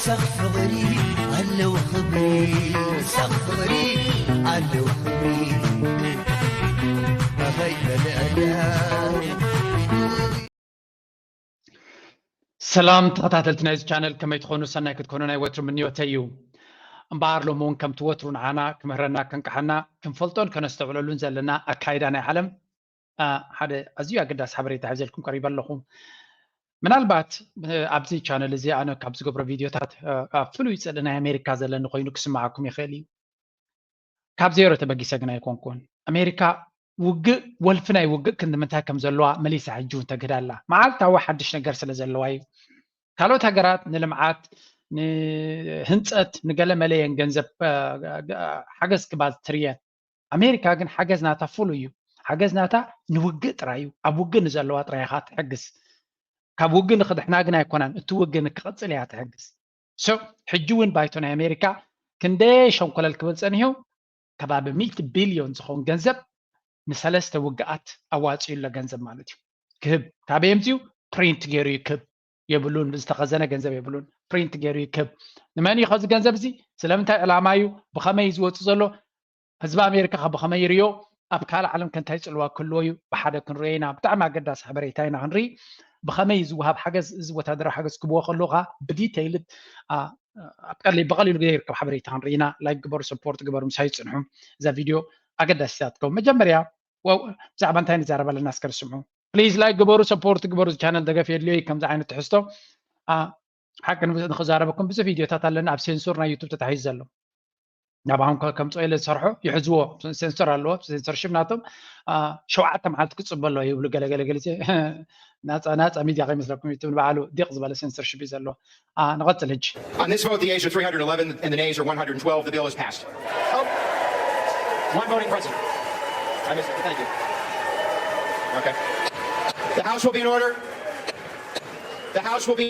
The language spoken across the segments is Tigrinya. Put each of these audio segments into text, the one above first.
ሳኽ ፍቕሪ ኣለዎ ክብሪ፣ ሳኽ ፍቕሪ ኣለዎ ክብሪ። ኣኸይ በልዕላ። ሰላም ተኸታተልቲ ናይዚ ቻነል፣ ከመይ ትኾኑ? ሰናይ ክትኮኑ ናይ ወትሩ ምንዮተይ እዩ። እምበኣር ሎሚ እውን ከምቲ ወትሩ ንዓና ክምህረና ከንቅሓና ክንፈልጦን ከነስተውዕለሉን ዘለና ኣካይዳ ናይ ዓለም ሓደ ኣዝዩ ኣገዳሲ ሓበሬታ ሒዘልኩም ቀሪበ ኣለኹ። ምናልባት ኣብዚ ቻነል እዚ ኣነ ካብ ዝገብሮ ቪድዮታት ኣብ ፍሉይ ጽልኢ ናይ ኣሜሪካ ዘለኒ ኮይኑ ክስምዓኩም ይኽእል እዩ። ካብ ዜሮ ተበጊሰ ግን ኣይኮንኩን። ኣሜሪካ ውግእ ወልፊ ናይ ውግእ ክንዲ ምንታይ ከም ዘለዋ መሊሳ ሕጂ እውን ተግህድ ኣላ። መዓልታዊ ሓድሽ ነገር ስለ ዘለዋ እዩ። ካልኦት ሃገራት ንልምዓት፣ ንህንፀት፣ ንገለ መለየን ገንዘብ ሓገዝ ክባል ትርየን። ኣሜሪካ ግን ሓገዝ ናታ ፍሉይ እዩ። ሓገዝ ናታ ንውግእ ጥራይ እዩ። ኣብ ውግእ ንዘለዋ ጥራይ ኢኻ ትሕግዝ። ካብ ውግእ ንኽድሕና ግን ኣይኮናን፣ እቲ ውግእ ንክቕፅል እያ ትሕግዝ። ሶ ሕጂ እውን ባይቶ ናይ ኣሜሪካ ክንደይ ሸንኮለል ክብል ፀኒሑ ከባቢ ሚእቲ ቢልዮን ዝኸውን ገንዘብ ንሰለስተ ውግኣት ኣዋፂኡ ኣሎ ገንዘብ ማለት እዩ። ክህብ ካበይ የምፅኡ? ፕሪንት ገይሩ ይክብ የብሉን። ዝተኸዘነ ገንዘብ የብሉን። ፕሪንት ገይሩ ይክብ። ንመን እዩ ከዚ ገንዘብ እዚ? ስለምንታይ ዕላማ እዩ? ብኸመይ እዩ ዝወፅእ ዘሎ? ህዝቢ ኣሜሪካ ከ ብኸመይ ይርዮ? ኣብ ካልእ ዓለም ከ እንታይ ፅልዋ ክህልዎ እዩ? ብሓደ ክንሪኦ ኢና። ብጣዕሚ ኣገዳሲ ሓበሬታ ኢና ክንርኢ። ብኸመይ እዩ ዝወሃብ ሓገዝ? እዚ ወታደራዊ ሓገዝ ክብዎ ከለኻ ብዲተይልድ ኣብ ቀሊ ብቐሊሉ ግዜ ይርከብ ሓበሬታ ክንርኢ ኢና። ላይክ ግበሩ፣ ሰፖርት ግበሩ፣ ምሳይ ፅንሑ። እዛ ቪድዮ ኣገዳሲታት ትከውን። መጀመርያ ብዛዕባ እንታይ ንዛረብ ኣለና እስከ ንስምዑ። ፕሊዝ ላይክ ግበሩ፣ ሰፖርት ግበሩ። ቻነል ደገፍ የድልዮ እዩ ከምዚ ዓይነት ትሕዝቶ። ሓቂ ንክዛረበኩም ብዙሕ ቪድዮታት ኣለና ኣብ ሴንሱር ናይ ዩቱብ ተታሒዙ ዘሎ። ናባኹም ከምፅኦ ኢለ ዝሰርሖ ይሕዝዎ። ሴንሰር ኣለዎ። ሴንሰርሽፕ ናቶም ሸውዓተ መዓልቲ ክፅበ ኣሎ ይብሉ። ገለገለ ገለ ናፃ ናፃ ሚድያ ከይመስለኩም ዩቱብ ንባዕሉ ዲቕ ዝበለ ሴንሰርሽፕ እዩ ዘለዎ። ንቐፅል ሕጂ። On this vote, the ayes are three hundred eleven and the nays are one hundred twelve. The bill is passed. Oh, one voting present. I missed it. Thank you. Okay. The House will be in order. The House will be.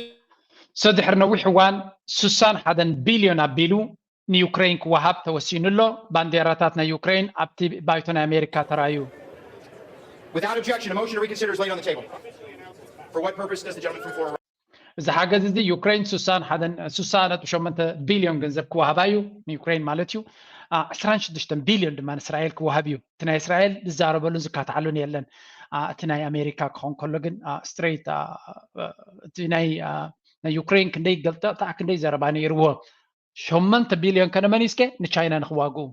So ድሕሪ ነዊሕ እዋን ሱሳን ሓደን ቢልዮን ኣቢሉ ንዩክሬን ክወሃብ ተወሲኑ ኣሎ። ባንዴራታት ናይ ዩክሬን ኣብቲ ባይቶ ናይ ኣሜሪካ ተራእዩ። Without objection, a motion to reconsider is laid on the table. For what purpose does the gentleman from Florida? እዚ ሓገዝ እዚ ዩክሬን ሱሳን ሓደን ሱሳ ነጥቢ ሸሞንተ ቢልዮን ገንዘብ ክወሃባ እዩ ንዩክሬን ማለት እዩ። ዕስራን ሽዱሽተን ቢልዮን ድማ ንእስራኤል ክወሃብ እዩ። እቲ ናይ እስራኤል ዝዛረበሉን ዝካትዓሉን የለን። እቲ ናይ ኣሜሪካ ክኾን ከሎ ግን ስትሬት እቲ ናይ ናይ ዩክሬን ክንደይ ገልጠጣ ክንደይ ዘረባ ነይርዎ። ሸሞንተ ቢልዮን ከነመን እስከ ንቻይና ንክዋግኡ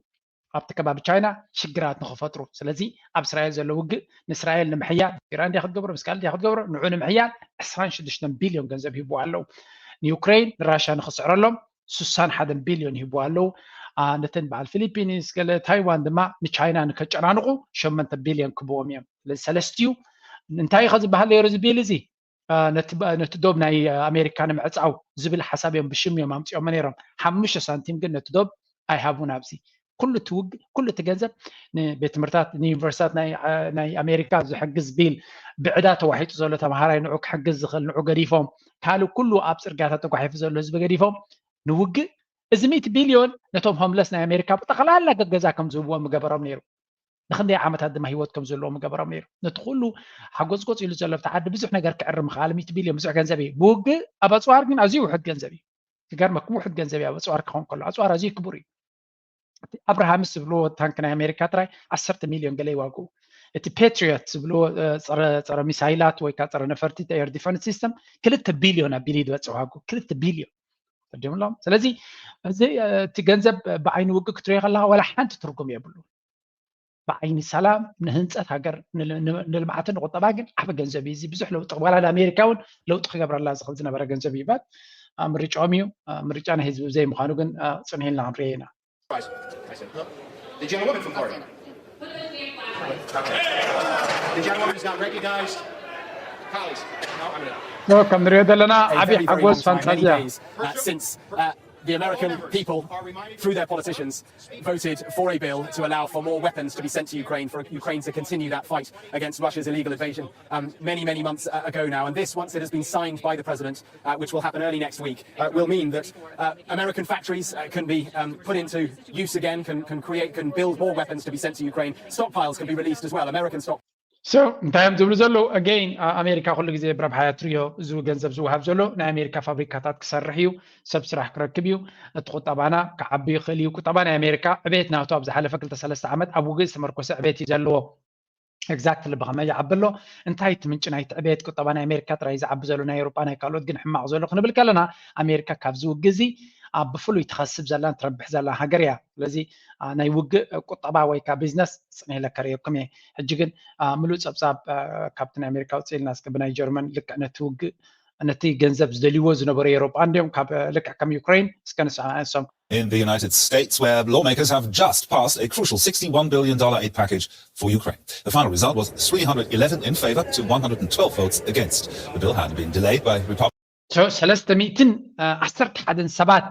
ኣብቲ ከባቢ ቻይና ሽግራት ንክፈጥሩ። ስለዚ ኣብ እስራኤል ዘሎ ውግእ ንእስራኤል ንምሕያል ኢራን ድያ ክትገብሮ ምስ ካልእ ድያ ክትገብሮ ንዑ ንምሕያል ዕስራን ሽዱሽተን ቢልዮን ገንዘብ ሂቡ ኣለዉ። ንዩክሬን ንራሻ ንክስዕረሎም ሱሳን ሓደን ቢልዮን ሂቡ ኣለዉ። ነተን በዓል ፊሊፒንስ ገለ ታይዋን ድማ ንቻይና ንከጨናንቁ ሸሞንተ ቢልዮን ክብዎም እዮም። ስለዚ ሰለስቲኡ እንታይ እዩ ከዚ በሃል ነይሩ እዚ ቢል እዚ ነቲ ዶብ ናይ ኣሜሪካ ንምዕፃው ዝብል ሓሳብ እዮም ብሽም እዮም ኣምፅኦሞ ነይሮም። ሓሙሽተ ሳንቲም ግን ነቲ ዶብ ኣይሃቡን። ኣብዚ ኩሉ እቲ ውግ ኩሉ እቲ ገንዘብ ንቤት ትምህርታት ንዩኒቨርሲታት ናይ ኣሜሪካ ዝሕግዝ ቢል ብዕዳ ተዋሒጡ ዘሎ ተምሃራይ ንዑ ክሕግዝ ዝኽእል ንዑ ገዲፎም ካልእ ኩሉ ኣብ ፅርግያታት ተጓሒፉ ዘሎ ህዝቢ ገዲፎም ንውግእ እዚ ሚእቲ ቢልዮን ነቶም ሆምለስ ናይ ኣሜሪካ ብጠቕላላ ገገዛ ከም ዝህብዎም ምገበሮም ነይሩ። ንክንደይ ዓመታት ድማ ሂወት ከም ዘለዎ ምገበሮም ነይሩ። ነቲ ኩሉ ሓጎፅጎፅ ኢሉ ዘሎ ኣብቲ ዓዲ ብዙሕ ነገር ክዕሪ ምኽኣል ሚእቲ ቢልዮን ብዙሕ ገንዘብ እዩ። ብውግእ ኣብ ኣፅዋር ግን ኣዝዩ ውሑድ ገንዘብ እዩ። ክገርመኩም ውሑድ ገንዘብ እዩ ኣብ ኣፅዋር ክኸውን ከሎ። ኣፅዋር ኣዝዩ ክቡር እዩ። ኣብርሃምስ ዝብልዎ ታንክ ናይ ኣሜሪካ ጥራይ ዓሰርተ ሚልዮን ገለ ይዋግኡ። እቲ ፔትሪዮት ዝብልዎ ፀረ ሚሳይላት ወይ ከዓ ፀረ ነፈርቲ ኤር ዲፈንስ ሲስተም ክልተ ቢልዮን ኣቢሉ እዩ ዝበፅሕ ዋግኡ። ክልተ ቢልዮን ተርዲምሎም። ስለዚ እዚ እቲ ገንዘብ ብዓይኒ ውግእ ክትሪኦ ከለካ ዋላ ሓንቲ ትርጉም የብሉ። ብዓይኒ ሰላም ንህንፀት ሃገር ንልምዓትን ንቁጠባ ግን ዓቢ ገንዘብ እዩ። እዚ ብዙሕ ለውጢ ዋላ ንኣሜሪካ እውን ለውጢ ክገብረላ ዝኽእል ዝነበረ ገንዘብ እዩ። ባት ምርጫኦም እዩ። ምርጫ ናይ ህዝቢ ዘይምዃኑ ግን ፅንሕ ኢልና ክንሪኦ ኢና። The gentlewoman from Florida. The gentlewoman is not recognized. Colleagues, no, I'm gonna. ከም ንሪኦ ዘለና ዓብዪ ሓጎስ ፋንታዝያ the American people, through their politicians, voted for a bill to allow for more weapons to be sent to Ukraine, for Ukraine to continue that fight against Russia's illegal invasion. Um, many, many months uh, ago now. And this, once it has been signed by the president, uh, which will happen early next week, uh, will mean that uh, American factories uh, can be um, put into use again, can, can create, can build more weapons to be sent to Ukraine. Stockpiles can be released as well, American stock. So እንታይ እዮም ዝብሉ ዘለዉ? Again ኣሜሪካ ኩሉ ግዜ ብረብሓ እያ ትሪኦ። እዚ ገንዘብ ዝወሃብ ዘሎ ናይ ኣሜሪካ ፋብሪካታት ክሰርሕ እዩ፣ ሰብ ስራሕ ክረክብ እዩ፣ እቲ ቁጠባና ክዓቢ ይኽእል እዩ። ቁጠባ ናይ ኣሜሪካ ዕቤት ናቱ ኣብ ዝሓለፈ ክልተ ሰለስተ ዓመት ኣብ ውግእ ዝተመርኮሰ ዕቤት እዩ ዘለዎ። Exactly ብኸመይ ይዓቢ ኣሎ? እንታይ እቲ ምንጪ ናይቲ ዕቤት? ቁጠባ ናይ ኣሜሪካ ጥራይ ዝዓቢ ዘሎ፣ ናይ ኤውሮጳ ናይ ካልኦት ግን ሕማቕ ዘሎ ክንብል ከለና ኣሜሪካ ካብዚ ውግእ እዚ ብፍሉይ ትኸስብ ዘላን ትረብሕ ዘላን ሃገር እያ። ስለዚ ናይ ውግእ ቁጠባ ወይ ከዓ ቢዝነስ ጽንሕ ኢለ ከርእየኩም እየ። ሕጂ ግን ምሉእ ጸብጻብ ካብቲ ናይ ኣሜሪካ ውፅእ ኢልና እስከ ብናይ ጀርመን ልክዕ ነቲ ውግእ ነቲ ገንዘብ ዝደልይዎ ዝነበሩ ኤውሮጳ እንዲዮም ካብ ልክዕ ከም ዩክሬን እስከ ንስዕማ እሶም In the United States, where lawmakers have just passed a crucial sixty-one billion dollar aid package for Ukraine. The final result was three hundred eleven in favor to one hundred twelve votes against. The bill had been delayed by Republicans. So ሰለስተ ሚእትን ዓሰርተ ሓደን ሰባት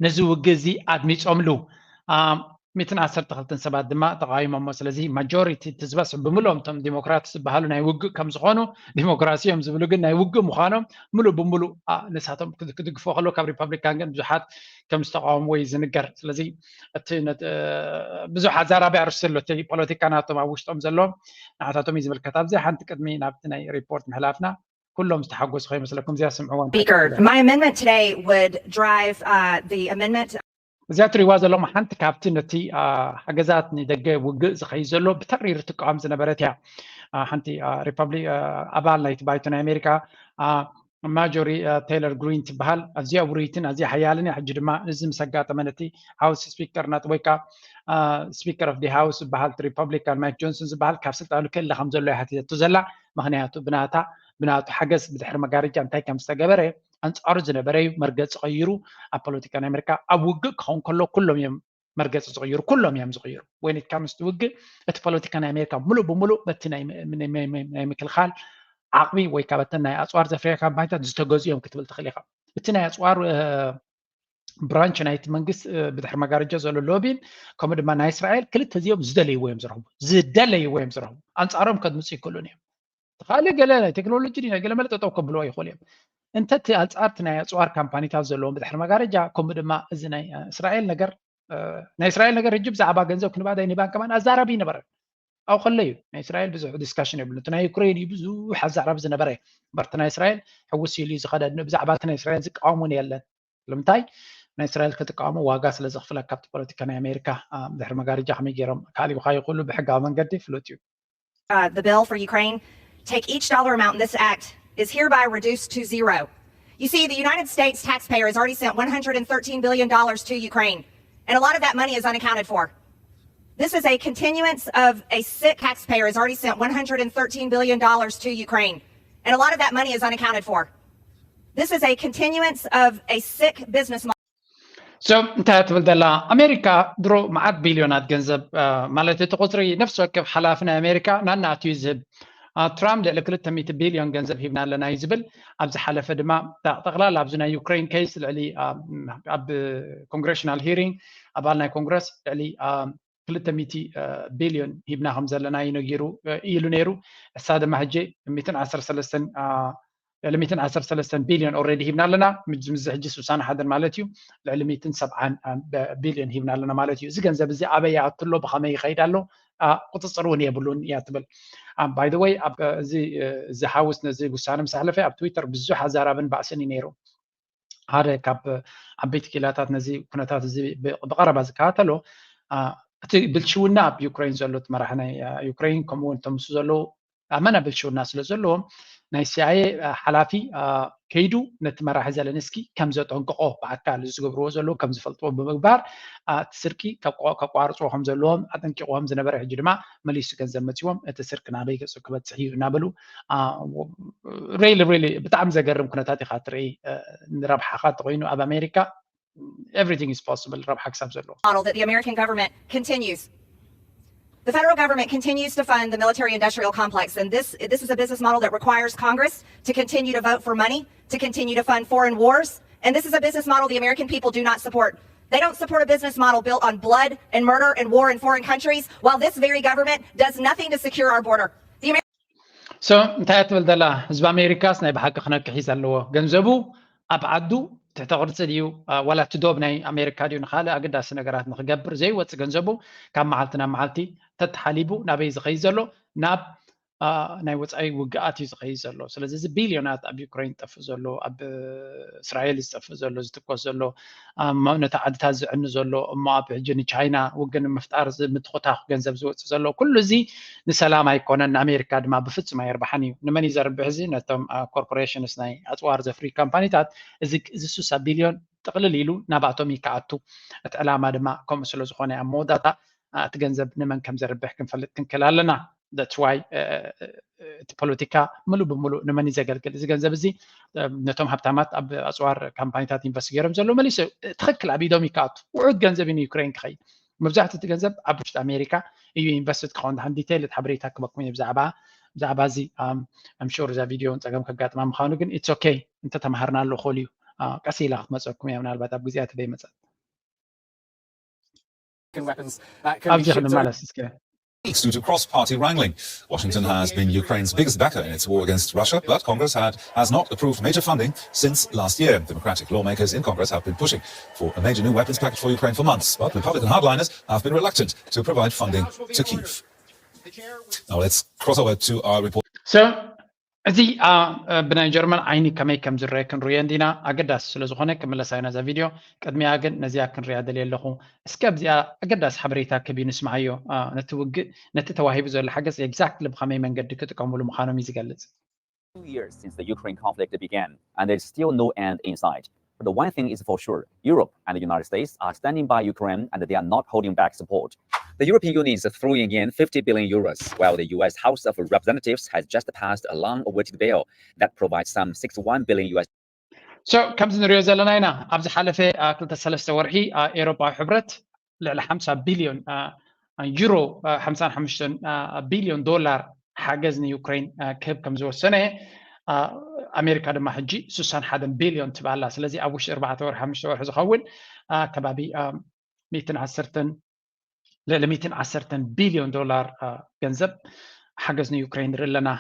ነዚ ውግእ እዚ ኣድሚጾምሉ። ሚእትን ዓሰርተ ክልተን ሰባት ድማ ተቃዊሞሞ። ስለዚ ማጆሪቲ እቲ ዝበዝሑ ብምልኦም እቶም ዲሞክራት ዝበሃሉ ናይ ውግእ ከም ዝኾኑ፣ ዲሞክራሲ እዮም ዝብሉ ግን ናይ ውግእ ምዃኖም ምሉእ ብምሉእ ንሳቶም ክድግፎ ከለዉ ካብ ሪፐብሊካን ግን ብዙሓት ከም ዝተቃወምዎ እዩ ዝንገር። ስለዚ እቲ ብዙሕ ኣዛራቢ ኣርእስቲ ኣሎ። እቲ ፖለቲካ ናቶም ኣብ ውሽጦም ዘሎ ንዓታቶም እዩ ዝምልከት። ኣብዚ ሓንቲ ቅድሚ ናብቲ ናይ ሪፖርት ምሕላፍና ኩሎም ዝተሓጎሱ ከይመስለኩም እዚኣ ስምዕዋ። Speaker, my amendment today would drive uh, the amendment. እዚኣ ትሪዋ ዘለኹም ሓንቲ ካብቲ ነቲ ሓገዛት ንደገ ውግእ ዝኸይ ዘሎ ብተሪር ትቃወም ዝነበረት እያ። ሓንቲ ሪፐብሊክ ኣባል ናይቲ ባይቶ ናይ ኣሜሪካ ማጆሪ ቴይለር ግሪን ትበሃል። ኣዝያ ውርይትን ኣዝያ ሓያልን እያ። ሕጂ ድማ እዚ ምስ ኣጋጠመ ነቲ ሃውስ ስፒከር ናት ወይ ከዓ ስፒከር ኦፍ ዲ ሃውስ ዝበሃል ሪፐብሊካን ማይክ ጆንሰን ዝበሃል ካብ ስልጣኑ ክእለ ከም ዘሎ እያ ሓቲተቶ ዘላ። ምክንያቱ ብናታ ብናቱ ሓገዝ ብድሕሪ መጋረጃ እንታይ ከም ዝተገበረ ኣንጻሩ ዝነበረ እዩ መርገፂ ቀይሩ ኣብ ፖለቲካ ናይ ኣሜሪካ ኣብ ውግእ ክኸውን ከሎ ኩሎም እዮም መርገፂ ዝቕይሩ ኩሎም እዮም ዝቕይሩ። When it comes to ውግእ እቲ ፖለቲካ ናይ ኣሜሪካ ሙሉእ ብሙሉእ በቲ ናይ ምክልኻል ዓቕሚ ወይ ከዓ በተን ናይ ኣፅዋር ዘፍርያ ካምፓኒታት ዝተገዙ እዮም ክትብል ትኽእል ኢኻ። እቲ ናይ ኣፅዋር ብራንች ናይቲ መንግስት ብድሕሪ መጋረጃ ዘሎ ሎቢን ከምኡ ድማ ናይ እስራኤል ክልተ እዚኦም ዝደለይዎ እዮም ዝረኽቡ ዝደለይዎ እዮም ዝረኽቡ። ኣንፃሮም ከድምፁ ይክእሉን እዮም። ካልእ ገለ ናይ ቴክኖሎጂ ናይ ገለ መለ ጠጠው ከብልዎ ይኽእሉ እዮም። እንተ እቲ ኣንፃር እቲ ናይ ኣፅዋር ካምፓኒታት ዘለዎም ብድሕሪ መጋረጃ ከምኡ ድማ እዚ ናይ እስራኤል ነገር ናይ እስራኤል ነገር ሕጂ ብዛዕባ ገንዘብ ክንባዳይ ንባን ከማን ኣዛራቢ ነበረ። ኣብ ከለ እዩ ናይ እስራኤል ብዙሕ ዲስካሽን የብሉ። እቲ ናይ ዩክሬን እዩ ብዙሕ ኣዛራቢ ዝነበረ። በርቲ ናይ እስራኤል ሕውስ ኢሉ እዩ ዝኸደ። ብዛዕባ እቲ ናይ እስራኤል ዝቃወም እውን የለን። ንምንታይ ናይ እስራኤል ክትቃወሙ ዋጋ ስለ ዘኽፍለካ ኣብቲ ፖለቲካ ናይ ኣሜሪካ ድሕሪ መጋረጃ ከመይ ገይሮም ካልዩካ ይኽእሉ ብሕጋዊ መንገዲ ፍሉጥ እዩ። Uh, the bill for Ukraine, take each dollar amount in this act is hereby reduced to zero. You see, the United States taxpayer has already sent one hundred thirteen billion dollars to Ukraine, and a lot of that money is unaccounted for. This is a continuance of a sick taxpayer has already sent one hundred thirteen billion dollars to Ukraine, and a lot of that money is unaccounted for. This is a continuance of a sick business model. So እንታይ ትብል ዘላ ኣሜሪካ ድሮ መዓት ቢልዮናት ገንዘብ ማለት እቲ ቁፅሪ ነፍሲ ወከፍ ሓላፊ ናይ ኣሜሪካ ናናቱ እዩ ዝህብ። ትራምፕ ልዕሊ ክልተ ሚእቲ ቢልዮን ገንዘብ ሂብና ኣለና እዩ ዝብል። ኣብ ዝሓለፈ ድማ ጠቕላላ ኣብዚ ናይ ዩክሬን ኬስ ልዕሊ ኣብ ኮንግሬሽናል ሂሪንግ ኣባል ናይ ኮንግረስ ልዕሊ ክልተ ሚእቲ ቢልዮን ሂብና ከም ዘለና እዩ ነጊሩ ኢሉ ነይሩ። እሳ ድማ ሕጂ ሚእትን ዓሰርተ ሰለስተን ልዕሊ ሚእትን ዓሰርተ ሰለስተን ቢልዮን ኦልሬዲ ሂብና ኣለና። ምዚ ሕጂ ስሳን ሓደን ማለት እዩ። ልዕሊ ሚእትን ሰብዓን ቢልዮን ሂብና ኣለና ማለት እዩ። እዚ ገንዘብ እዚ ኣበይ ይኣቱ ኣሎ፣ ብኸመይ ይኸይድ ኣሎ፣ ቁፅፅር እውን የብሉን እያ ትብል። ባይ ዘ ወይ እዚ እዚ ሃውስ ነዚ ውሳነ ምስ ኣሕለፈ ኣብ ትዊተር ብዙሕ ኣዛራብን ባእስን እዩ ነይሩ። ሓደ ካብ ዓበይቲ ክኢላታት ነዚ ኩነታት እዚ ብቐረባ ዝከታተሎ እቲ ብልሽውና ኣብ ዩክሬን ዘሎ እቲ መራሒ ናይ ዩክሬን ከምኡ እውን እቶም ምስ ዘለዉ ኣመና ብልሽውና ስለ ዘለዎም ናይ ሲኣይኤ ሓላፊ ከይዱ ነቲ መራሒ ዘለንስኪ ከም ዘጠንቅቆ ብኣካል ዝገብርዎ ዘለዉ ከም ዝፈልጥዎ ብምግባር እቲ ስርቂ ከቋርፅዎ ከም ዘለዎም ኣጠንቂቅዎም ዝነበረ ሕጂ ድማ መሊሱ ገንዘብ መፅዎም እቲ ስርቂ ናበይ ገፁ ክበፅሕ እዩ እናበሉ ሪሊ ሪሊ ብጣዕሚ ዘገርም ኩነታት ኢኻ ትርኢ። ንረብሓኻ እንተኮይኑ ኣብ ኣሜሪካ everything is possible ረብሓ ክሳብ ዘለዎ። Model that the American government continues. The federal government continues to fund the military industrial complex, and this, this is a business model that requires Congress to continue to vote for money to continue to fund foreign wars. And this is a business model the American people do not support. They don't support a business model built on blood and murder and war in foreign countries, while this very government does nothing to secure our border. The Amer- So እንታይ እያ ትብል ዘላ? ህዝቢ ኣሜሪካስ ናይ ብሓቂ ክነቅሕ እዩ ዘለዎ። ገንዘቡ ኣብ ዓዱ ትሕተ ቅርፂ ድዩ ዋላ እቲ ዶብ ናይ ኣሜሪካ ድዩ ንካልእ ኣገዳሲ ነገራት ንክገብር ዘይወፅእ ገንዘቡ ካብ መዓልቲ ናብ መዓልቲ ተተሓሊቡ ናበይ ዝኸይድ ዘሎ ናብ ናይ ወፃኢ ውግኣት እዩ ዝኸይድ ዘሎ። ስለዚ እዚ ቢልዮናት ኣብ ዩክሬን ዝጠፍእ ዘሎ፣ ኣብ እስራኤል ዝጠፍእ ዘሎ፣ ዝትኮስ ዘሎ፣ ነቲ ዓድታት ዝዕኒ ዘሎ፣ እሞ ኣብ ሕጂ ንቻይና ውግእ ንምፍጣር ምትኹታኽ ገንዘብ ዝወፅእ ዘሎ፣ ኩሉ እዚ ንሰላም ኣይኮነን፣ ንኣሜሪካ ድማ ብፍፁም ኣየርባሓን እዩ። ንመን እዩ ዘርብሕ እዚ? ነቶም ኮርፖሬሽንስ፣ ናይ ኣፅዋር ዘፍርዩ ካምፓኒታት። እዚ ሱሳ ቢልዮን ጥቕልል ኢሉ ናባቶም ይከኣቱ። እቲ ዕላማ ድማ ከምኡ ስለ ዝኾነ ኣብ መወዳእታ እቲ ገንዘብ ንመን ከም ዘርብሕ ክንፈልጥ ክንክእል ኣለና። That's why እቲ ፖለቲካ ምሉእ ብምሉእ ንመን እዩ ዘገልግል? እዚ ገንዘብ እዚ ነቶም ሃብታማት ኣብ ኣፅዋር ካምፓኒታት ኢንቨስት ገይሮም ዘለዉ መሊሱ ትኽክል ኣብ ኢዶም ይከኣቱ። ውዑት ገንዘብ እዩ ንዩክሬን ክኸይድ። መብዛሕትኡ እቲ ገንዘብ ኣብ ውሽጢ ኣሜሪካ እዩ ኢንቨስት ክኸውን። ድሓን ዲቴይል ሓበሬታ ክበኩም እየ ብዛዕባ ብዛዕባ እዚ። ኣምሹር እዛ ቪድዮ እውን ፀገም ከጋጥማ ምዃኑ፣ ግን ኢትስ ኦኬ፣ እንተተምሃርናሉ እኹል እዩ። ቀስ ኢላ ክትመፀኩም እያ፣ ምናልባት ኣብ ግዜኣ ተደይመፀት። ኣብዚ ክንመለስ እስከ። Due to cross-party wrangling, Washington has been Ukraine's biggest backer in its war against Russia, but Congress had, has not approved major funding since last year. Democratic lawmakers in Congress have been pushing for a major new weapons package for Ukraine for months, but Republican hardliners have been reluctant to provide funding to Kyiv. Now let's cross over to our report. So, እዚ ብናይ ጀርመን ዓይኒ ከመይ ከም ዝረአ ክንርእዮ እንዲና። ኣገዳሲ ስለ ዝኾነ ክምለሳ ኢና እዛ ቪድዮ። ቅድሚያ ግን ነዚኣ ክንርእያ ደልየ ኣለኹ። እስከ ኣብዚኣ ኣገዳሲ ሓበሬታ ክህብ እዩ፣ ንስምዓዮ። ነቲ ውግእ፣ ነቲ ተዋሂቡ ዘሎ ሓገዝ ኤግዛክትሊ ብኸመይ መንገዲ ክጥቀምሉ ምዃኖም እዩ ዝገልጽ። Two years since the Ukraine conflict began, and there's still no end in sight. But the one thing is for sure, Europe and the United States are standing by Ukraine and they are not holding back support. The European Union is throwing in fifty billion euros, while the U S House of Representatives has just passed a long-awaited bill that provides some sixty-one billion U S. So ከምዚ ንሪኦ ዘለና ኢና፣ ኣብ ዝሓለፈ ክልተ ሰለስተ ወርሒ ኤሮፓዊ ሕብረት ልዕሊ ሓምሳ ቢልዮን ዩሮ፣ ሓምሳን ሓሙሽተን ቢልዮን ዶላር ሓገዝ ንዩክሬን ክህብ ከም ዝወሰነ፣ ኣሜሪካ ድማ ሕጂ ስሳን ሓደን ቢልዮን ትህብ ኣላ። ስለዚ ኣብ ውሽጢ ኣርባዕተ ወርሒ፣ ሓሙሽተ ወርሒ ዝኸውን ከባቢ ሚእትን ዓሰርተን፣ ልዕሊ ሚእትን ዓሰርተን ቢልዮን ዶላር ገንዘብ ሓገዝ ንዩክሬን ንርኢ ኣለና።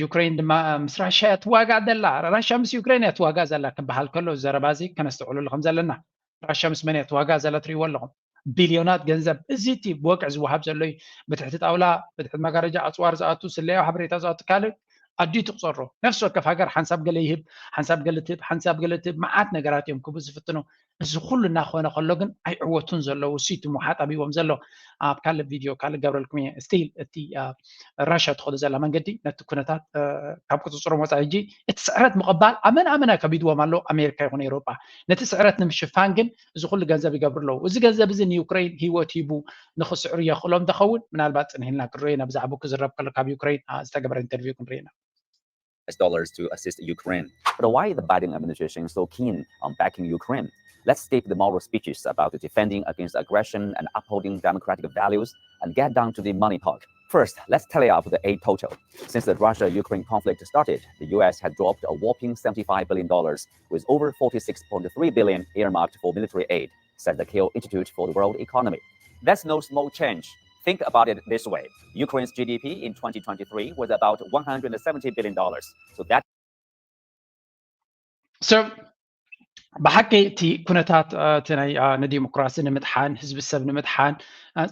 ዩክሬን ድማ ምስ ራሽያ እያ ትዋጋእ ዘላ። ራሽያ ምስ ዩክሬን እያ ትዋጋእ ዘላ ክበሃል ከሎ፣ ዘረባ እዚ ከነስተውዕለሉ ከም ዘለና፣ ራሽያ ምስ መን እያ ትዋጋእ ዘላ ትርእይዎ ኣለኹም። ቢልዮናት ገንዘብ፣ እዚ እቲ ብወግዒ ዝወሃብ ዘሎ እዩ። ብትሕቲ ጣውላ፣ ብትሕቲ መጋረጃ ኣፅዋር ዝኣቱ፣ ስለያዊ ሓበሬታ ዝኣቱ፣ ካልእ ኣድዩ ትቁፀሮ። ነፍሲ ወከፍ ሃገር ሓንሳብ ገለ ይህብ፣ ሓንሳብ ገለ ትህብ፣ ሓንሳብ ገለ ትህብ፣ መዓት ነገራት እዮም ክህቡ ዝፍትኑ። እዚ ኩሉ እናኾነ ከሎ ግን ኣይዕወቱን ዘለዉ። እሱ እቲ ምውሓጥ ኣብይዎም ዘሎ። ኣብ ካልእ ቪድዮ ካልእ ገብረልኩም እየ። ስቲል እቲ ራሽያ ትኸዱ ዘላ መንገዲ ነቲ ኩነታት ካብ ቁፅፅሮም ወፃኢ ሕጂ እቲ ስዕረት ምቕባል ኣመን ኣመን ከቢድዎም ኣሎ ኣሜሪካ ይኹን ኤውሮጳ። ነቲ ስዕረት ንምሽፋን ግን እዚ ኩሉ ገንዘብ ይገብሩ ኣለዉ። እዚ ገንዘብ እዚ ንዩክሬን ህይወት ሂቡ ንኽስዕሩ የኽእሎም ዝኸውን ምናልባት ፅንሕ ኢልና ክንሪኦ ኢና። ብዛዕባ ክዝረብ ከሎ ካብ ዩክሬን ዝተገበረ ኢንተርቪው ክንርኢ ኢና። Dollars to assist Ukraine. But why the Biden administration is so keen on backing Ukraine? Let's skip the moral speeches about defending against aggression and upholding democratic values and get down to the money talk. First, let's tally up the aid total. Since the Russia-Ukraine conflict started, the U S has dropped a whopping seventy-five billion dollars, with over forty-six point three billion earmarked for military aid, says the Cato Institute for the World Economy. That's no small change. Think about it this way. Ukraine's G D P in twenty twenty-three was about one hundred seventy billion dollars. So that So ብሓቂ እቲ ኩነታት እቲ ናይ ንዲሞክራሲ ንምድሓን፣ ህዝቢ ሰብ ንምድሓን፣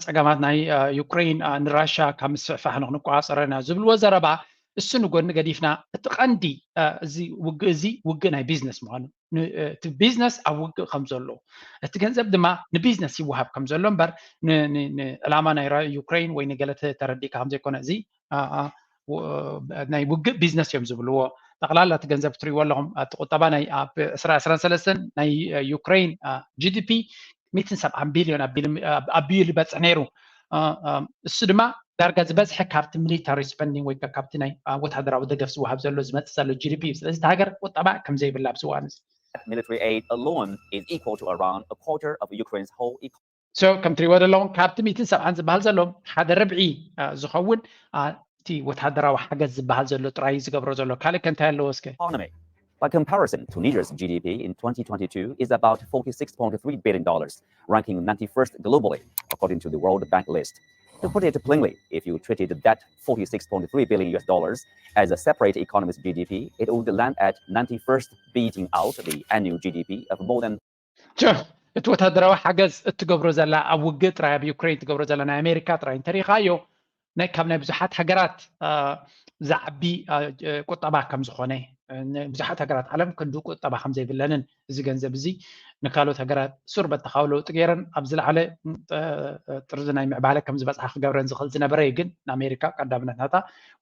ፀገማት ናይ ዩክሬን ንራሻ ካብ ምስፍሕፋሕ ንክንቆፃፀሮ ኢና ዝብልዎ ዘረባ እሱ ንጎኒ ገዲፍና፣ እቲ ቀንዲ እዚ ውግእ እዚ ውግእ ናይ ቢዝነስ ምዃኑ፣ እቲ ቢዝነስ ኣብ ውግእ ከም ዘሎ፣ እቲ ገንዘብ ድማ ንቢዝነስ ይወሃብ ከም ዘሎ እምበር ንዕላማ ናይ ዩክሬን ወይ ንገለ ተረዲእካ ከም ዘይኮነ፣ እዚ ናይ ውግእ ቢዝነስ እዮም ዝብልዎ። ጠቕላላ እቲ ገንዘብ ክትሪእዎ ኣለኹም፣ እቲ ቁጠባ ናይ ኣብ ዕስራ ዕስራን ሰለስተን ናይ ዩክሬን ጂ ዲ ፒ ሚእትን ሰብዓን ቢልዮን ኣቢሉ ዝበፅሕ ነይሩ። እሱ ድማ ዳርጋ ዝበዝሐ ካብቲ ሚሊታሪ ስፐንዲንግ ወይ ካብቲ ናይ ወታደራዊ ደገፍ ዝወሃብ ዘሎ ዝመፅእ ዘሎ ጂ ዲ ፒ እዩ። ስለዚ እቲ ሃገር ቁጠባ ከምዘይብላ ኣብዚ እዋን እዚ military aid alone is equal to around a quarter of Ukraine's whole economy. So ከም ትሪእዎ ዘለኹም ካብቲ ሚእትን ሰብዓን ዝበሃል ዘሎ ሓደ ርብዒ ዝኸውን እቲ ወታደራዊ ሓገዝ ዝበሃል ዘሎ ጥራይ ዝገብሮ ዘሎ። ካልእ ከ እንታይ ኣለዎ እስከ? By comparison, Tunisia's G D P in twenty twenty-two is about forty-six point three billion dollars, ranking ninety-first globally, according to the World Bank list. To put it plainly, if you treated that forty-six point three billion U S dollars as a separate economy's G D P, it would land at ninety-first, beating out the annual G D P of more than እቲ ወታደራዊ ሓገዝ እትገብሮ ዘላ ኣብ ውግእ ጥራይ ኣብ ዩክሬን ትገብሮ ዘላ ናይ ኣሜሪካ ጥራይ እንተሪኻዮ ናይ ካብ ናይ ብዙሓት ሃገራት ዝዓቢ ቁጠባ ከም ዝኾነ፣ ብዙሓት ሃገራት ዓለም ክንዱ ቁጠባ ከም ዘይብለንን፣ እዚ ገንዘብ እዚ ንካልኦት ሃገራት ሱር በተኻዊ ለውጢ ገይረን ኣብ ዝለዓለ ጥርዚ ናይ ምዕባለ ከም ዝበፅሓ ክገብረን ዝኽእል ዝነበረ እዩ። ግን ንኣሜሪካ ቀዳምነት ናታ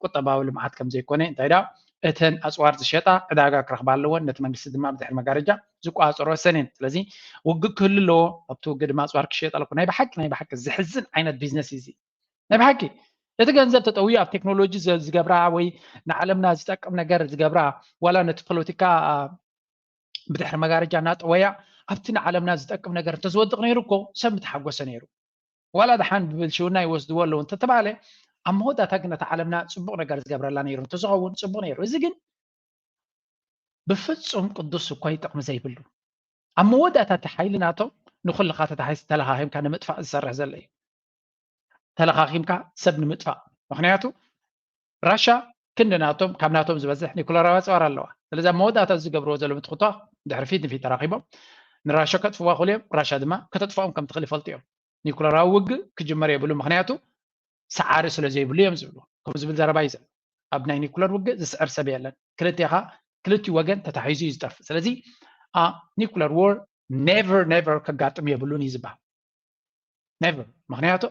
ቁጠባዊ ልምዓት ከም ዘይኮነ፣ እንታይ ዳ እተን ኣፅዋር ዝሸጣ ዕዳጋ ክረኽባ ኣለወን፣ ነቲ መንግስቲ ድማ ብድሕሪ መጋረጃ ዝቋፀሮ ሰኔን። ስለዚ ውግእ ክህሉ ኣለዎ፣ ኣብቲ ውግእ ድማ ኣፅዋር ክሸየጥ ኣለኩ። ናይ ብሓቂ ናይ ብሓቂ ዝሕዝን ዓይነት ቢዝነስ እዩ እዚ። ናይ ብሓቂ እቲ ገንዘብ ተጠውዩ ኣብ ቴክኖሎጂ ዝገብራ ወይ ንዓለምና ዝጠቅም ነገር ዝገብራ፣ ዋላ ነቲ ፖለቲካ ብድሕሪ መጋረጃ እናጠወያ ኣብቲ ንዓለምና ዝጠቅም ነገር እንተዝወድቕ ነይሩ እኮ ሰብ ምተሓጎሰ ነይሩ። ዋላ ደሓን ብብልሽውና ይወስድዎ ኣለዉ እንተተባለ፣ ኣብ መወዳእታ ግን ነታ ዓለምና ፅቡቕ ነገር ዝገብረላ ነይሩ እንተዝኸውን ፅቡቕ ነይሩ። እዚ ግን ብፍፁም ቅዱስ እኮ ይጠቕሚ ዘይብሉ፣ ኣብ መወዳእታ እቲ ሓይሊ ናቶም ንኩልኻ ተታሒዝ ተለኻኺምካ ንምጥፋእ ዝሰርሕ ዘሎ እዩ። ተለኻኺምካ ሰብ ንምጥፋእ። ምክንያቱ ራሻ ክንዲ ናቶም፣ ካብ ናቶም ዝበዝሕ ኒኩለራዊ ኣፅዋር ኣለዋ። ስለዚ ኣብ መወዳእታ ዝገብርዎ ዘሎ ምትኩቷ ድሕሪ ፊት ንፊት ተራኺቦም ንራሻ ከጥፍዋ ክሉ እዮም። ራሻ ድማ ከተጥፍኦም ከም ትኽእል ይፈልጡ እዮም። ኒኩለራዊ ውግእ ክጅመር የብሉ፣ ምክንያቱ ሰዓሪ ስለ ዘይብሉ እዮም ዝብሉ። ከምኡ ዝብል ዘረባ እዩ ዘሎ። ኣብ ናይ ኒኩለር ውግእ ዝስዕር ሰብ የለን። ክልቴኻ ክልቲኡ ወገን ተታሒዙ እዩ ዝጠፍእ። ስለዚ ኒኩለር ዎር ኔቨር ኔቨር ከጋጥም የብሉን እዩ ዝበሃል። ኔቨር። ምክንያቱ